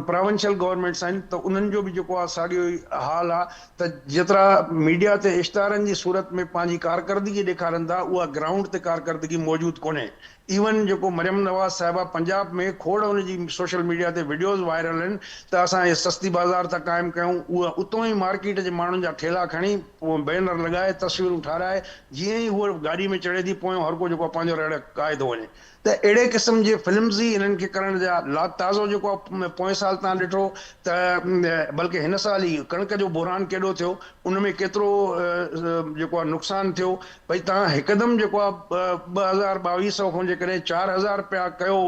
پراونشل گورنمينٽس آهن ته انهن جو به جيڪو آ ساڳيو ئي حال آ ته جيترا ميڊيا تي اشتهارن جي صورت ۾ پنهنجي ڪارڪردگي ڏيکارن ٿا اها گرائونڊ تي ڪارڪردگي موجود ڪونهي ايون جيڪو مريم نواز صاحبه پنجاب ۾ کوڙ ان جي سوشل ميڊيا تي وڊيوز وائرل آهن ته اسان هي سستي بازار ٿا قائم ڪيون اهي اتون ئي مارڪيٽ جي ماڻهن جا ٺيلا کڻي پوء بينر لڳائي تصويرون ٺاهرائي جيئن ئي هوء گاڏي ۾ چڙهي ٿي پويان هرڪو جيڪو آهي پنهنجو رڙ ڪاهي ٿو وڃي ته اهڙي قسم جي فلمزي انهن کي ڪرڻ جا لاتعلق. تازو جيڪو آهي پوئين سال تان ڏٺو ته بلڪه هن سال ئي ڪڻڪ جو بحران ڪيڏو ٿيو ان ۾ ڪيترو جيڪو آهي نقصان ٿيو ڀئي تان هڪدم جيڪو آهي 2000 22 سئو کان جيڪڏهن 4000 رپيا ڪيو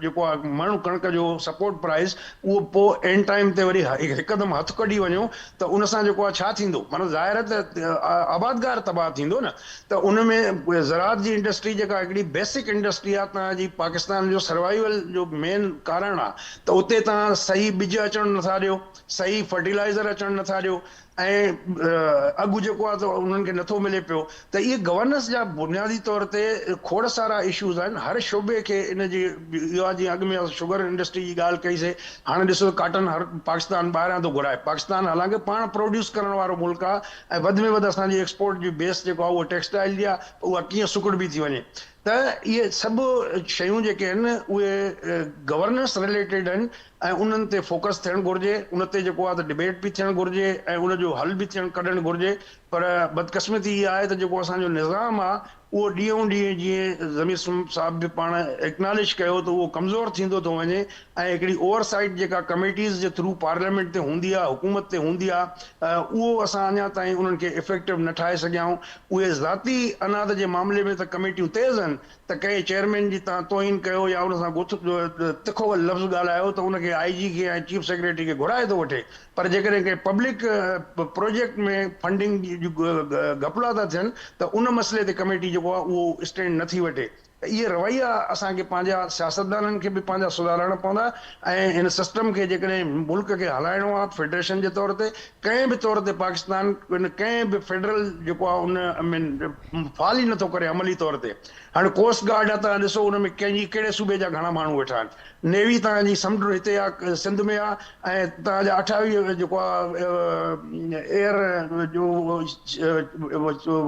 جيڪو آهي مڻ ڪڻڪ جو سپورٽ پرائز اهو پوء اينڊ ٽائيم تي وري هڪدم هٿ ڪڍي وڃو ته ان سان جيڪو آهي ڇا ٿيندو معنيٰ ظاهر آهي ته آبادگار تباهه ٿيندو نه ته ان ۾ زراعت جي انڊسٽري جيڪا هڪڙي بيسڪ انڊسٽري آهي تان جي پاڪستان جو سروائيول جو مين ڪارڻ آهي ته اتي تان صحيح ٻج اچڻ نٿا ڏيو صحيح فرٽيلائزر اچڻ نٿا ڏيو ۽ اگهه جيڪو آهي ته انهن کي نٿو ملي پيو ته اهي گورننس جا بنيادي طور تي کوڙ سارا اشوز آهن هر شعبي کي ان جي اهو آهي جيئن اڳ ۾ اسان شگر انڊسٽري جي ڳالهه ڪئي سي هاڻي ڏسو ته ڪاٽن هر پاڪستان ٻاهران ٿو گهرائي پاڪستان حالانڪه پاڻ پروڊيوس ڪرڻ وارو ملڪ آهي ۽ وڌ ۾ وڌ اسان جي ايڪسپورٽ جي بيس جيڪو آهي اهو ٽيڪسٽائل جي آهي اها ڪيئن سڪڙبي ٿي وڃي ته اهي سڀ شيون جيڪي آهن اهي گورننس رليٽيڊ آهن ۽ انهن تي فوڪس ٿيڻ گهرجي، ان تي جيڪو آهي ته ڊبيٽ به ٿيڻ گهرجي ۽ ان جو حل به ٿيڻ ڪڍڻ گهرجي پر بدقسمتي اها آهي ته جيڪو اسان جو نظام آهي اهو ڏينهون ڏينهن جيئن ضمير صاحب به پاڻ ايڪناليج ڪيو ته اهو ڪمزور ٿيندو ٿو وڃي ۽ هڪڙي اوور سائيٽ جيڪا ڪميٽيز جي ٿرو پارليامينٽ تي هوندي آهي حڪومت تي هوندي آهي اهو اسان اڃا تائين انهن کي افيڪٽو نه ٺاهي سگهيا آهيون اهي ذاتي عناد جي معاملي ۾ ته ڪميٽيون تيز آهن ته ڪنهن چيئرمين جي تان توهين ڪيو يا ان سان گٿ تکو لفظ ڳالهايو ته ان کي آء جي کي ۽ چيف سيڪريٽري کي گهرائي ٿو وٺي پر جيڪڏهن ڪنهن پبلڪ پروجيڪٽ ۾ فنڊنگ جون گهپلا ٿا ٿين ته ان مسئلي تي ڪميٽي جيڪو آهي اهو اسٽينڊ نه ٿي وٺي ته اهي رويا اسان کي پنهنجا سياستدانن کي به پنهنجا سڌارڻا پوندا ۽ هن سسٽم کي جيڪڏهن ملڪ کي هلائڻو آهي فيڊريشن جي طور تي ڪنهن به طور تي پاڪستان ڪنهن به فيڊرل جيڪو آهي ان ۾ فعال ئي نٿو ڪري عملي طور تي هاڻي ڪوسٽ گارڊ آ توهان ڏسو ان ۾ ڪنهن جي ڪهڙي صوبي جا گهڻا ماڻهو ويٺا آهن نيوي توهان جي سمنڊ هتي آ سنڌ ۾ آ ۽ توهان جا 28 جيڪو آ ايئر جو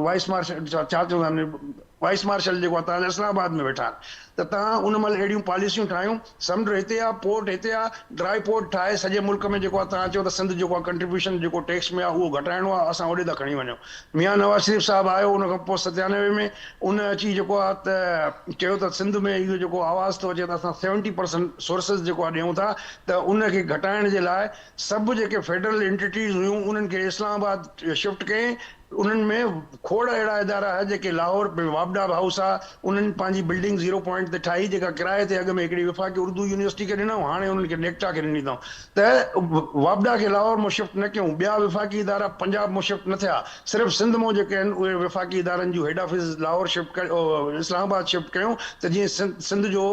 وائيس مارشل ڇا چوندا آهن وائيس مارشل جيڪو آ توهان جا اسلام آباد ۾ ويٺا آهن ته توهان ان مهل اهڙيون پاليسيون ٺاهيون سمنڊ هتي آ پورٽ هتي آ ڊرائي پورٽ ٺاهي سڄي ملڪ ۾ جيڪو آ توهان چئو ته سنڌ جيڪو آ ڪنٽريبيوشن جيڪو ٽيڪس ۾ آ اهو گهٽائڻو آ اسان اوڏي ٿا کڻي وڃون ميان نواز شريف صاحب آيو ان کان پوء 97 ۾ ان اچي جيڪو آ ته چيو ته سنڌ ۾ اهو جيڪو آواز ٿو اچي ته اسان سيونٽي پرسنٽ سورسز جيڪو آ ڏيون ٿا ته ان کي گهٽائڻ جي لاء سڀ جيڪي فيڊرل انٽيٽيز هيون انهن کي اسلام آباد شفٽ ڪئين انهن ۾ کوڙ اهڙا ادارا آهن جيڪي لاهور ۾ واپڊا هائوس آ انهن پنهنجي بلڊنگ زيرو پوائنٽ تي ٺاهي جيڪا ڪرائي تي اڳ ۾ هڪڙي وفاقي اردو يونيورسٽي کي ڏنائون هاڻي انهن کي نيڪٽا کي ڏني اٿائون ته واپڊا کي لاهور مان شفٽ نه ڪيون ٻيا وفاقي ادارا پنجاب مان شفٽ نه ٿيا صرف سنڌ مان جيڪي آهن اهي وفاقي ادارن جون هيڊ آفيس لاهور شفٽ اسلام آباد شفٽ ڪيون ته جيئن سنڌ جو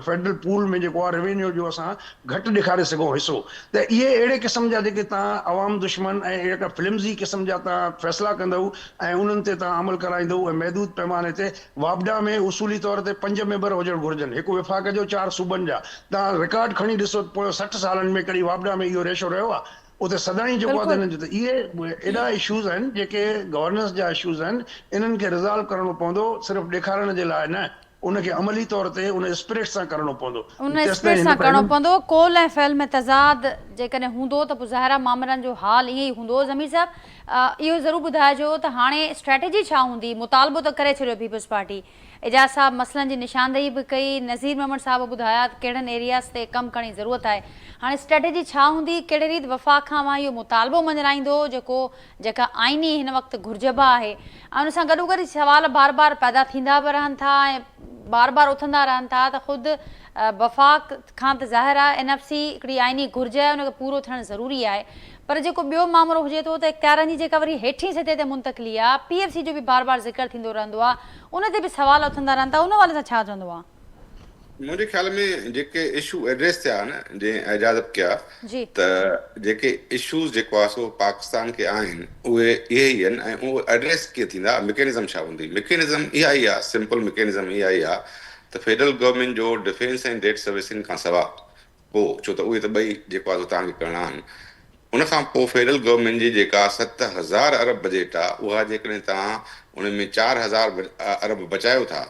فيڊرل پول ۾ جيڪو آهي روينيو جو اسان گهٽ ڏيکاري سگهون حصو ته اهي اهڙي قسم جا جيڪي توهان عوام دشمن ۽ اهڙا فلمزي قسم جا توهان فيصلا ڪندؤ ۽ انهن تي توهان عمل ڪرائيندؤ ۽ محدود پيماني تي واپڊا ۾ اصولي طور تي پنج ميمبر هجڻ گهرجن هڪ وفاق جو چار صوبن جا توهان رڪارڊ کڻي ڏسو ته پويون 60 سالن ۾ ڪڏهن واپڊا ۾ اهو ريشو رهيو آهي اتي سدائين جيڪو آهي ته انهن جو ته اهي ايڏا اشوز آهن جيڪي گورننس جا اشوز آهن انهن کي ريزالو ڪرڻو پوندو صرف ڏيکارڻ جي لاء نه ان کي عملي طور تي ان اسپرٽ سان ڪرڻو پوندو.
ان اسپرٽ سان ڪرڻو پوندو. قول ۽ فعل ۾ تضاد جيڪڏهن هوندو ته پوء ظاهر آهي مامرن جو حال ائين ئي هوندو. ضمير صاحب اهو ضرور ٻڌائجو ته هاڻي اسٽريٽجي ڇا هوندي؟ مطالبو ته ڪري ڇڏيو پيپلز پارٽي. اعجاز صاحب مسئلن جي نشاندهي به ڪئي، نذير ميمڻ صاحب به ٻڌايا ته ڪهڙن ايرياز تي ڪم ڪرڻ جي ضرورت آهي. هاڻي اسٽريٽجي ڇا هوندي؟ ڪهڙي ريت وفاق کان اوهان اهو مطالبو مڃرائيندو جيڪو جيڪا آئيني هن وقت گهرج به آهي ۽ ان سان گڏوگڏ هي سوال بار بار پيدا ٿيندا به رهن ٿا ۽ بار بار اٿندا رهن ٿا ته خود وفاق کان ته ظاهر آهي اين ايف سي هڪڙي آئيني گهرج آهي ان کي پورو ٿيڻ ضروري آهي پر جيڪو ٻيو مامرو هجي ٿو ته اختيارن جي جيڪا وري هيٺين سطح تي منتقلي آهي پي ايف سي جو به بار بار ذڪر ٿيندو رهندو آهي ان تي به سوال اٿندا رهن ٿا ان حوالي سان ڇا چوندو آهي؟
منهنجي خيال ۾ جيڪي اشو ايڊريس ٿيا نه جنهن اعجاز به ڪيا ته جيڪي اشوز جيڪو آهي سو پاڪستان کي آهن اهي اهي ئي آهن ۽ اهي ايڊريس ڪيئن ٿيندا مڪينزم ڇا هوندي مڪينزم اها ئي آهي سمپل مڪينزم اها ئي آهي ته فيڊرل گورنمينٽ جو ڊفينس ۽ ڊيٽ سروسنگ کان سوا پوء ڇو ته اهي ته ٻئي جيڪو آهي سو توهان کي ڪرڻا آهن ان کان پوء فيڊرل گورنمينٽ جي جيڪا 7000 ارب بجيٽ آهي اها جيڪڏهن توهان ان ۾ 4000 ارب بچايو ٿا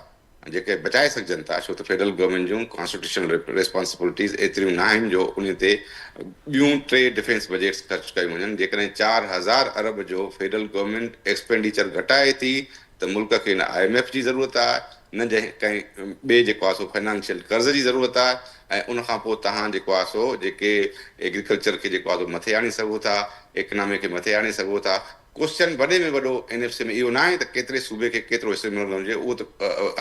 جيڪي بچائي سگهجن ٿا ڇو ته فيڊرل گورنمينٽ جون ڪانسٽيٽيوشنل ريسپانسبلٽيز ايتريون ناهن جو انهي تي ٻيون ٽي ڊفينس بجيٽس خرچ ڪيون وڃن جيڪڏهن 4000 ارب جو فيڊرل گورنمينٽ ايڪسپينڊيچر گهٽائي ٿي ته ملڪ کي نه I M F جي ضرورت آهي نه ڪنهن ٻئي جيڪو آهي سو فنانشل قرض جي ضرورت آهي. ۽ ان کان پوء توهان جيڪو آهي سو جيڪي ايگريڪلچر کي جيڪو آهي سو مٿي آڻي سگهو ٿا، ايڪنامي کي مٿي آڻي سگهو ٿا. ڪوسچن وڏي ۾ وڏو اين ايف سي ۾ اهو ناهي ته ڪيتري صوبي کي ڪيترو حصو ملڻ گهرجي، اهو ته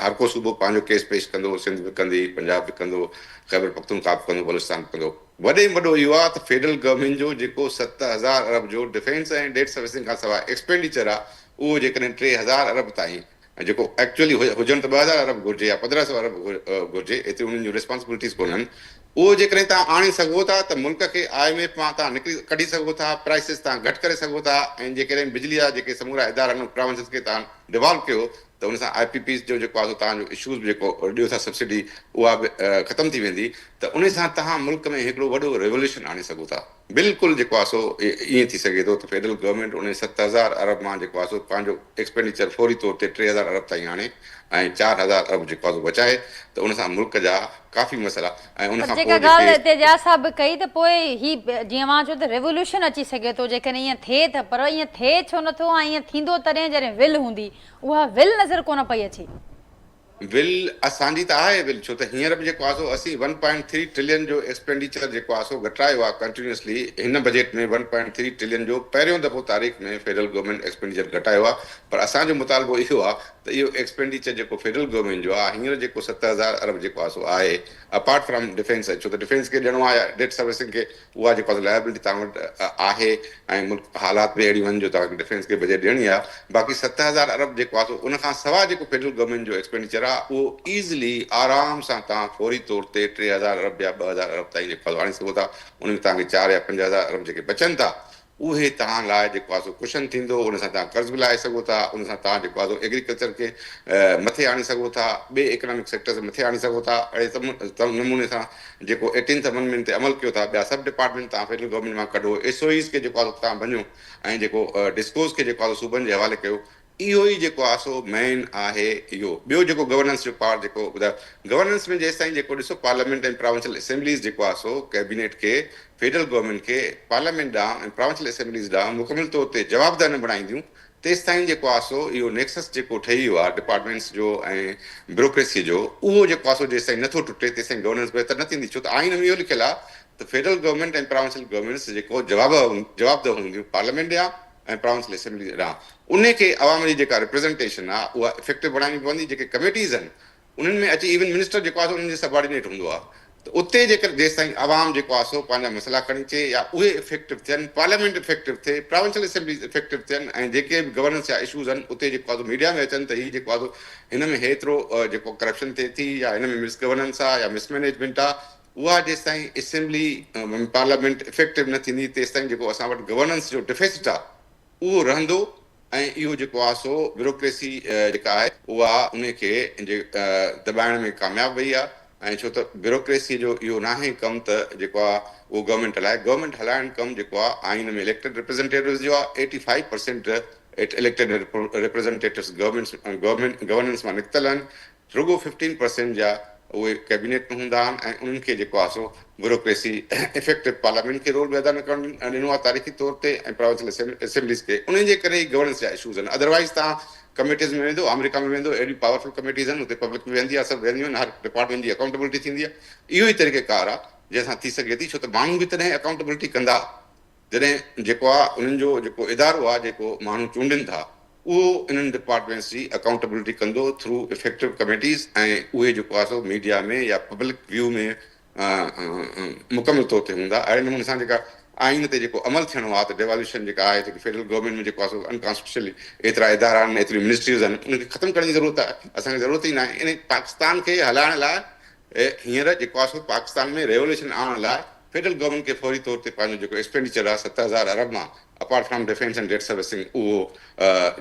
هر ڪو صوبو پنهنجو ڪيس پيش ڪندو، سنڌ به ڪندي، پنجاب به ڪندو، خيبر پختونخوا به ڪندو، بلوچستان به ڪندو. وڏي ۾ وڏو اهو آهي ته فيڊرل گورنمينٽ جو جيڪو 7000 ارب جو ڊفينس ۽ ڊيٽ سروسنگ کان سواء ايڪسپينڊيچر آهي اهو جيڪڏهن 3000 ارب تائين جيڪو ايڪچوئلي هجڻ ته 2000 ارب گهرجي يا 1500 ارب گهرجي ايتريون انهن جون ريسپانسبلٽيز ڪونهن اهو جيڪڏهن توهان آڻي سگهو ٿا ته ملڪ کي I M F مان توهان نڪري ڪڍي سگهو ٿا پرائسز توهان گهٽ ڪري سگهو ٿا ۽ جيڪڏهن بجلي جا جيڪي سمورا ادارا آهن پراونسز کي توهان ڊوالو ڪيو ته ان سان آء پي پيز جو جيڪو آهي سو توهان جو اشوز به جيڪو ڏيو ٿا سبسڊي اها به ختم ٿي ويندي ته ان سان توهان ملڪ ۾ هڪڙو وڏو ريولوشن آڻي سگهو ٿا. بلڪل جيڪو آهي سو ائين ٿي سگهي ٿو ته فيڊرل گورنمينٽ انهي 7000 ارب مان جيڪو آهي سو پنهنجو ايڪسپينڊيچر فوري طور تي 3000 ارب تائين آڻي ۽ 4000 ارب جيڪو آهي سو بچائي ته ان سان ملڪ جا ڪافي مسئلا ۽ ان
پر
کان
جيڪا
پوء
ڳالهه
جيڪي
هتي اعجاز صاحب به ڪئي ته پوء هي جيئن اوهان چيو ته ريولوشن اچي سگهي ٿو جيڪڏهن ائين ٿئي ته پر ائين ٿئي ڇو نٿو ۽ ائين ٿيندو تڏهن جڏهن ول هوندي اها ول نظر ڪونه پئي اچي.
ول اسان جي ته آهي ول ڇو ته هينئر به جيڪو آهي سو اسين ون پوائنٽ ٿري ٽريلين جو ايڪسپينڊيچر جيڪو آهي سو گهٽرايو آهي ڪنٽينيوسلي هن budget ۾ one point three trillion جو پهريون دفعو تاريخ ۾ فيڊرل گورنمينٽ ايڪسپينڊيچر گهٽايو آهي پر اسان جو مطالبو اهو آهي ته اهو ايڪسپينڊيچر جيڪو فيڊرل گورنمينٽ جو آهي هينئر جيڪو 7000 ارب جيڪو آهي سو آهي اپارٽ فرام ڊفينس ڇو ته ڊفينس کي ڏيڻو آهي يا ڊيٽ سروسنگ کي اها جيڪو آهي لائبلٽي توهان وٽ آهي ۽ ملڪ حالات به اهڙيون آهن جو توهان کي ڊفينس کي بجيٽ ڏيڻي آهي باقي 7000 ارب جيڪو آهي سو ان کان سوا جيڪو فيڊرل گورنمينٽ جو ايڪسپينڊيچر آهي اهو ايزلي آرام سان توهان فوري طور تي 3000 ارب يا 2000 ارب تائين جيڪو آهي آڻي سگهو ٿا ان ۾ توهان کي 4 يا 5000 ارب جيڪي بچن ٿا اهي توهان لاء جيڪو آهي سو ڪشن ٿيندو، ان سان توهان قرض به لاهي سگهو ٿا، ان سان توهان جيڪو آهي سو ايگريڪلچر کي مٿي آڻي سگهو ٿا، ٻئي ايڪنامڪ سيڪٽرز کي مٿي آڻي سگهو ٿا، اهڙي نموني سان جيڪو ايٽينٿ امينڊمينٽ تي عمل ڪيو ٿا، ٻيا سڀ ڊپارٽمينٽ توهان فيڊرل گورنمينٽ مان ڪڍو، ايس او ايز کي جيڪو آهي سو توهان ڀڃو ۽ جيڪو ڊسڪوز کي جيڪو آهي سو صوبن جي حوالي ڪيو، اهو ئي جيڪو آهي سو مين آهي اهو ٻيو جيڪو گورننس جو پارٽ جيڪو ٻڌايو گورننس ۾ جيستائين جيڪو ڏسو پارليامينٽ ۽ پراونشل اسيمبليز جيڪو آهي سو ڪيبينيٽ کي فيڊرل گورنمينٽ کي پارليامينٽ ڏانهن ۽ پراونشل اسيمبليز ڏانهن مڪمل طور تي جوابده نه بڻائينديون تيستائين جيڪو آهي سو اهو نيڪسس جيڪو ٺهي ويو آهي ڊپارٽمينٽس جو ۽ بيوروڪريسي جو اهو جيڪو آهي سو جيستائين نٿو ٽٽي تيستائين گورننس بهتر نه ٿيندي ڇو ته آئين ۾ اهو لکيل آهي ته فيڊرل گورنمينٽ ۽ پراونشل گورنمينٽس جيڪو جوابده هونديون پارليامينٽ ڏانهن ۽ پراونشل اسيمبلي ڏانهن انهي کي عوام جي جيڪا ريپريزنٽيشن آهي اها افيڪٽو بڻائڻي پوندي جيڪي ڪميٽيز آهن انهن ۾ اچي ايون منسٽر جيڪو آهي سو انهن جي سبارڊينيٽ هوندو آهي ته اتي جيڪر جيستائين عوام جيڪو آهي سو پنهنجا مسئلا کڻي اچي يا اهي افيڪٽو ٿين پارليامينٽ افيڪٽو ٿئي پراونشل اسيمبليز افيڪٽو ٿين ۽ جيڪي به گورننس جا اشوز آهن اتي جيڪو آهي سو ميڊيا ۾ اچن ته هي جيڪو آهي سو هن ۾ هيترو جيڪو ڪرپشن ٿئي ٿي يا هن ۾ مس گورننس آهي يا مس مئنيجمينٽ آهي اها جيستائين اسيمبلي ۽ پارليامينٽ افيڪٽو نه ٿيندي تيستائين جيڪو اسان وٽ گورننس جو ڊفيسٽ آهي اهو رهندو ۽ اهو جيڪو آهي سو بيوروڪريسي جيڪا آهي اها ان کي دٻائڻ ۾ ڪامياب وئي آهي ۽ ڇو ته بيوروڪريسي جو اهو ناهي ڪم ته جيڪو آهي اهو گورنمينٽ هلائي گورنمينٽ هلائڻ ڪم جيڪو آهي آئين ۾ اليڪٽيڊ ريپريزنٽيٽوز جو آهي 85 percent elected representatives government governance مان نڪتل آهن رڳو ففٽين پرسينٽ جا اهي ڪيبينيٽ ۾ هوندا آهن ۽ انهن کي جيڪو آهي سو بيوروڪريسي افيڪٽو پارليامينٽ کي رول به ادا نه ڪرڻ ڏنو آهي تاريخي طور تي ۽ پراونشل اسيمبليز کي انهن جي ڪري ئي گورننس جا اشوز آهن ادروائيز توهان ڪميٽيز ۾ ويندو آمريڪا ۾ ويندو اهڙيون پاورفل ڪميٽيز آهن اتي پبلڪ به ويهندي آهي سڀ ويهنديون آهن هر ڊپارٽمينٽ جي اڪائونٽبلٽي ٿيندي آهي اهو ئي طريقه ڪار آهي جنهن سان ٿي سگهي ٿي ڇو ته ماڻهو به تڏهن اڪائونٽبلٽي ڪندا جڏهن جيڪو آ انهن جو جيڪو ادارو آ جيڪو ماڻهو چونڊين ٿا اهو انهن ڊپارٽمينٽس جي اڪائونٽبلٽي ڪندو ٿرو افيڪٽو ڪميٽيز ۽ اهي جيڪو آ سو ميڊيا ۾ يا پبلڪ ويو ۾ مڪمل طور تي هوندا اهڙي نموني سان جيڪا آئين تي جيڪو عمل ٿيڻو آ ته ڊيواليوشن جيڪا آهي جيڪي فيڊرل گورنمينٽ ۾ جيڪو آ سو انڪانسٽيٽيوشنلي ايترا ادارا آهن ايتريون منسٽريز آهن انهن کي ختم ڪرڻ جي ضرورت آهي اسان کي ضرورت ئي ناهي ان پاڪستان کي هلائڻ لاء هينئر جيڪو آ سو پاڪستان ۾ ريوليوشن آڻڻ لاء فيڊرل گورنمينٽ کي فوري طور تي پنهنجو جيڪو ايڪسپينڊيچر آهي 7000 ارب مان apart from defence and debt servicing اهو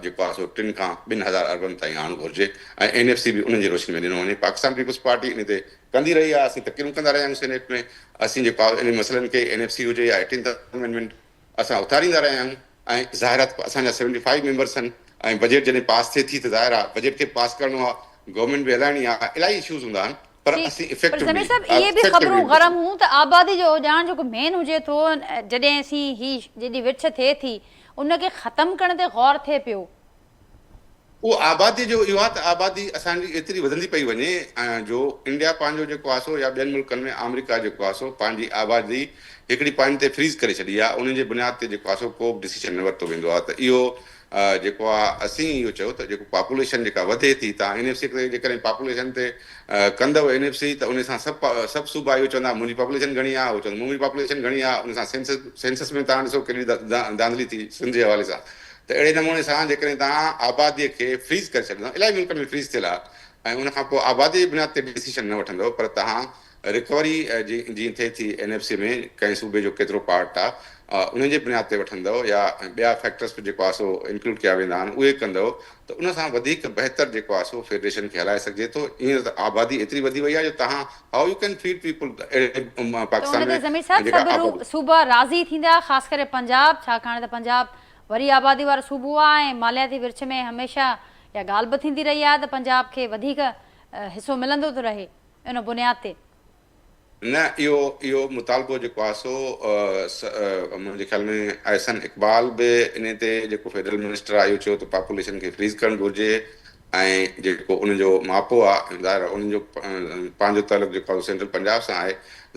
جيڪو آهي سو ٽن کان 2000 اربن تائين آڻڻ گهرجي ۽ اين ايف سي به انهن جي روشني ۾ ڏنو وڃي پاڪستان پيپلز پارٽي ان تي ڪندي رهي آهي اسين تقريرون ڪندا رهيا آهيون سينيٽ ۾ اسين جيڪو آهي انهن مسئلن کي اين ايف سي هجي يا ايٽينٿ امينڊمينٽ اسان اٿاريندا رهيا آهيون ۽ ظاهر آهي ته اسان جا سيونٽي فائيو ميمبرس آهن ۽ بجيٽ جڏهن پاس ٿئي ٿي ته ظاهر آهي بجيٽ کي به پاس ڪرڻو آهي گورنمينٽ به هلائڻي آهي الاهي اشوز هوندا آهن پر
ٺيڪ
اسين
پر
افيڪٽولي
ضمير صاحب اهي به خبرون غرم هون ته آبادي جو اجاڻ جيڪو مين هجي ٿو جڏهن اسين هي جيڏي ورڇ ٿئي ٿي ان کي ختم ڪرڻ تي غور ٿئي پيو.
اهو آبادي جو اهو آهي ته آبادي اسان جي ايتري وڌندي پئي وڃي جو انڊيا پنهنجو جيڪو آهي سو يا ٻين ملڪن ۾ آمريڪا جيڪو آهي سو پنهنجي آبادي هڪڙي پوائنٽ تي فريز ڪري ڇڏي آهي ان جي بنياد تي جيڪو آهي سو ڪو به ڊسيشن نه ورتو ويندو آهي ته اهو جيڪو آهي اسين اهو چيو ته جيڪو پاپوليشن جيڪا وڌي ٿي تان اين ايف سي تي جيڪڏهن پاپوليشن تي ڪندؤ اين ايف سي ته ان سان سڀ سڀ صوبا اهو چوندا منهنجي پاپوليشن گهڻي آهي هو چوندو منهنجي پاپوليشن گهڻي آهي ان سان سينسس سينسس ۾ تان ڏسو ڪيڏي ڌانڌلي ٿي سنڌ جي حوالي سان ته اهڙي نموني سان جيڪڏهن توهان آباديء کي فريز ڪري ڇڏيندؤ، الاهي ملڪن ۾ فريز ٿيل آهي ۽ ان کان پوء آباديء جي بنياد تي ڊسيشن نه وٺندؤ پر توهان رڪوري جيئن ٿئي ٿي اين ايف سي ۾ ڪنهن صوبي جو ڪيترو پارٽ آهي ان جي بنياد تي وٺندؤ يا ٻيا فيڪٽرس به جيڪو آهي سو انڪلوڊ ڪيا ويندا آهن اهي ڪندؤ ته ان سان وڌيڪ بهتر جيڪو آهي سو فيڊريشن کي هلائي سگهجي ٿو. ائين ته آبادي ايتري وڌي وئي آهي جو توهان how you can feed people اهڙي
ته ان
پاڪستان
تي
۾
ضمير صاحب
جيڪا
سڀ
آبادي.
صوبا راضي ٿيندا خاص ڪري پنجاب ڇاڪاڻ ته پنجاب وري آبادي وارو صوبو آهي ۽ مالياتي ورڇ ۾ هميشه اها ڳالهه به ٿيندي رهي آهي ته پنجاب کي وڌيڪ حصو ملندو ٿو رهي ان بنياد تي.
نه اهو اهو مطالبو جيڪو آهي سو منهنجي خيال ۾ احسن اقبال به انهي تي جيڪو فيڊرل منسٽر آهي اهو چيو ته پاپوليشن کي فريز ڪرڻ گهرجي ۽ جيڪو ان جو ماپو آهي ظاهر آهي انهن جو پنهنجو تعلق جيڪو آهي سينٽرل پنجاب سان آهي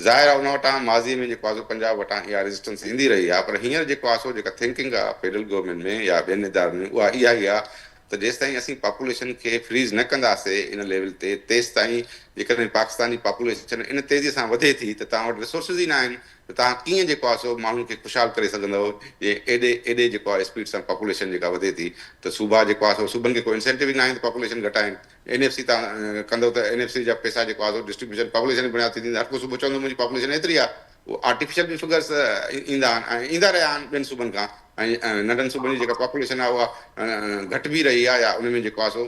ظاهر آهي ان وٽان ماضي ۾ جيڪو آهي سو پنجاب وٽان اها ريزسٽنس ايندي رهي آهي پر هينئر جيڪو آهي سو جيڪا ٿنڪنگ آهي فيڊرل گورنمينٽ ۾ يا ٻين ادارن ۾ اها اها ئي آهي ته جيستائين اسين پاپوليشن کي فريز نه ڪنداسي ان ليول تي تيستائين جيڪڏهن پاڪستان جي پاپوليشن ان تيزي سان وڌي ٿي ته توهان وٽ ريسورسز ئي نه آهن ته توهان ڪيئن جيڪو آهي سو ماڻهن کي خوشحال ڪري سگهندؤ جي ايڏي ايڏي جيڪو آهي اسپيڊ سان پاپوليشن جيڪا وڌي ٿي ته صوبا جيڪو آهي سو صوبن کي ڪو انسينٽو ئي نه آهن ته پاپوليشن گهٽائين اين ايف سي توهان ڪندؤ ته اين ايف سي جا پئسا جيڪو آهي سو ڊسٽريبيوشن پاپوليشن جي بنياد تي ٿيندي هر ڪو صوبو چوندو منهنجي پاپوليشن ايتري آهي اهو آرٽيفيشل به فگرس ايندا آهن ۽ ايندا رهيا آهن ٻين صوبن کان ۽ ننڍن صوبن جي جيڪا پاپوليشن آهي اها گهٽ به رهي آهي يا ان ۾ جيڪو آهي سو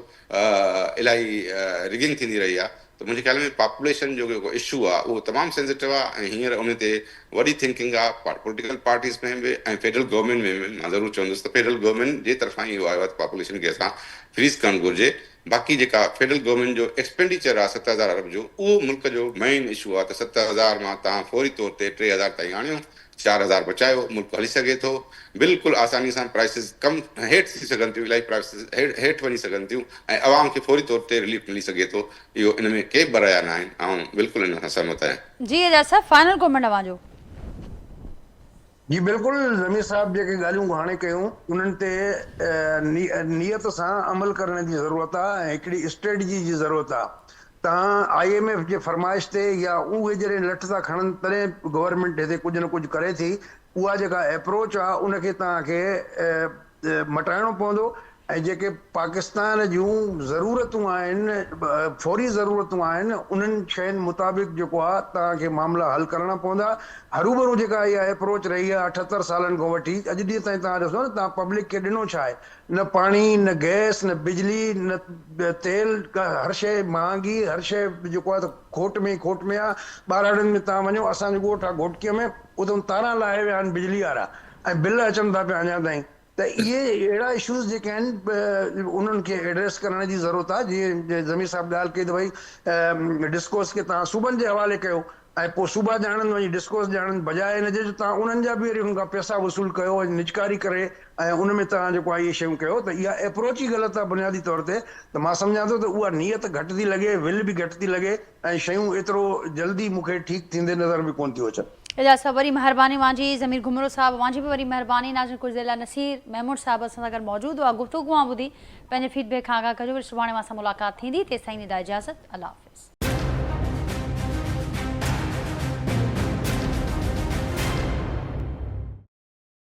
الاهي رگنگ ٿيندي رهي آهي ته منهنجي خيال ۾ پاپوليشن جو جيڪو اشو آهي اهو تمام سينسيٽو آهي ۽ هينئر ان تي وڏي ٿنڪنگ آهي پوليٽيڪل پارٽيز ۾ به ۽ فيڊرل گورنمينٽ ۾ به مان ضرور چوندس ته فيڊرل گورنمينٽ جي طرفان اهو آيو آهي ته پاپوليشن کي اسان فريز ڪرڻ گهرجي باقي جيڪا فيڊرل گورنمينٽ جو ايڪسپينڊيچر آهي 7000 ارب جو اهو ملڪ جو مين اشو آهي ته 7000 مان توهان فوري طور تي 3000 تائين آڻيو 4000 بچايو ملڪ هلي سگهي ٿو بلڪل آساني سان پرائسز ڪم هيٺ ٿي سگهن ٿيون الاهي پرائسز هيٺ وڃي سگهن ٿيون ۽ عوام کي فوري طور تي رليف ملي سگهي ٿو اهو ان ۾ ڪي به رايا ناهن آئون بلڪل ان سان سهمت آهيان.
جي اعجاز صاحب فائنل ڪمينٽ اوهان جو.
جي بلڪل ضمير صاحب جيڪي ڳالهيون هاڻي ڪيون انهن تي نيت سان عمل ڪرڻ جي ضرورت آ ۽ هڪڙي اسٽريٽجي جي ضرورت آ تان I M F جي فرمائش تي يا اهي جڏهن لٺ ٿا کڻن تڏهن گورنمينٽ هتي ڪجهه نه ڪجهه ڪري ٿي اها جيڪا ايپروچ آ ان کي توهان کي مٽائڻو پوندو ۽ جيڪي پاڪستان جون ضرورتون آهن فوري ضرورتون آهن انهن شين مطابق جيڪو آ توهان کي معاملا حل ڪرڻا پوندا هروڀرو جيڪا اها ايپروچ رهي آ 78 سالن کان وٺي اڄ ڏينهن تائين توهان ڏسو نه توهان پبلڪ کي ڏنو ڇا آهي نه پاڻي نه گئس نه بجلي نه تيل هر شيء مهانگي هر شيء جيڪو آ ته کوٽ ۾ ئي کوٽ ۾ آ ٻهراڙين ۾ توهان وڃو اسان جو ڳوٺ آ گهوٽڪيء ۾ اتان تاران لاهي ويا آهن بجلي وارا ۽ بل اچن ٿا پيا اڃا تائين ته اهي اهڙا اشوز جيڪي آهن انهن کي ايڊريس ڪرڻ جي ضرورت آهي جيئن ضمير صاحب ڳالهه ڪئي ته ڀئي ڊسڪوس کي توهان صوبن جي حوالي ڪيو ۽ پوء صوبا ڄاڻن وڃي ڊسڪوس ڄاڻن بجاء ان جي جو توهان انهن جا به وري انهن کان پئسا وصول ڪيو ۽ نجڪاري ڪري ۽ ان ۾ توهان جيڪو آهي اهي شيون ڪيو ته اها ايپروچ ئي غلط آهي بنيادي طور تي ته مان سمجهان ٿو ته اها نيت گهٽ ٿي لڳي ول به گهٽ ٿي لڳي ۽ شيون ايترو جلدي مون کي ٺيڪ ٿيندي نظر به ڪونه ٿيون اچن.
اعجاز صاحب وري مهرباني اوهان جي ضمير گهمرو صاحب اوهان جي به وري مهرباني ناظرين ڪجهه دير لاء نصير محمود صاحب اسان سان گڏ موجود هئا گفتگو اوهان ٻڌي پنهنجي فيڊ بيڪ کان آگاهه ڪجو وري سڀاڻي اوهان سان ملاقات ٿيندي تيستائين ڏيندا اجازت الله حافظ.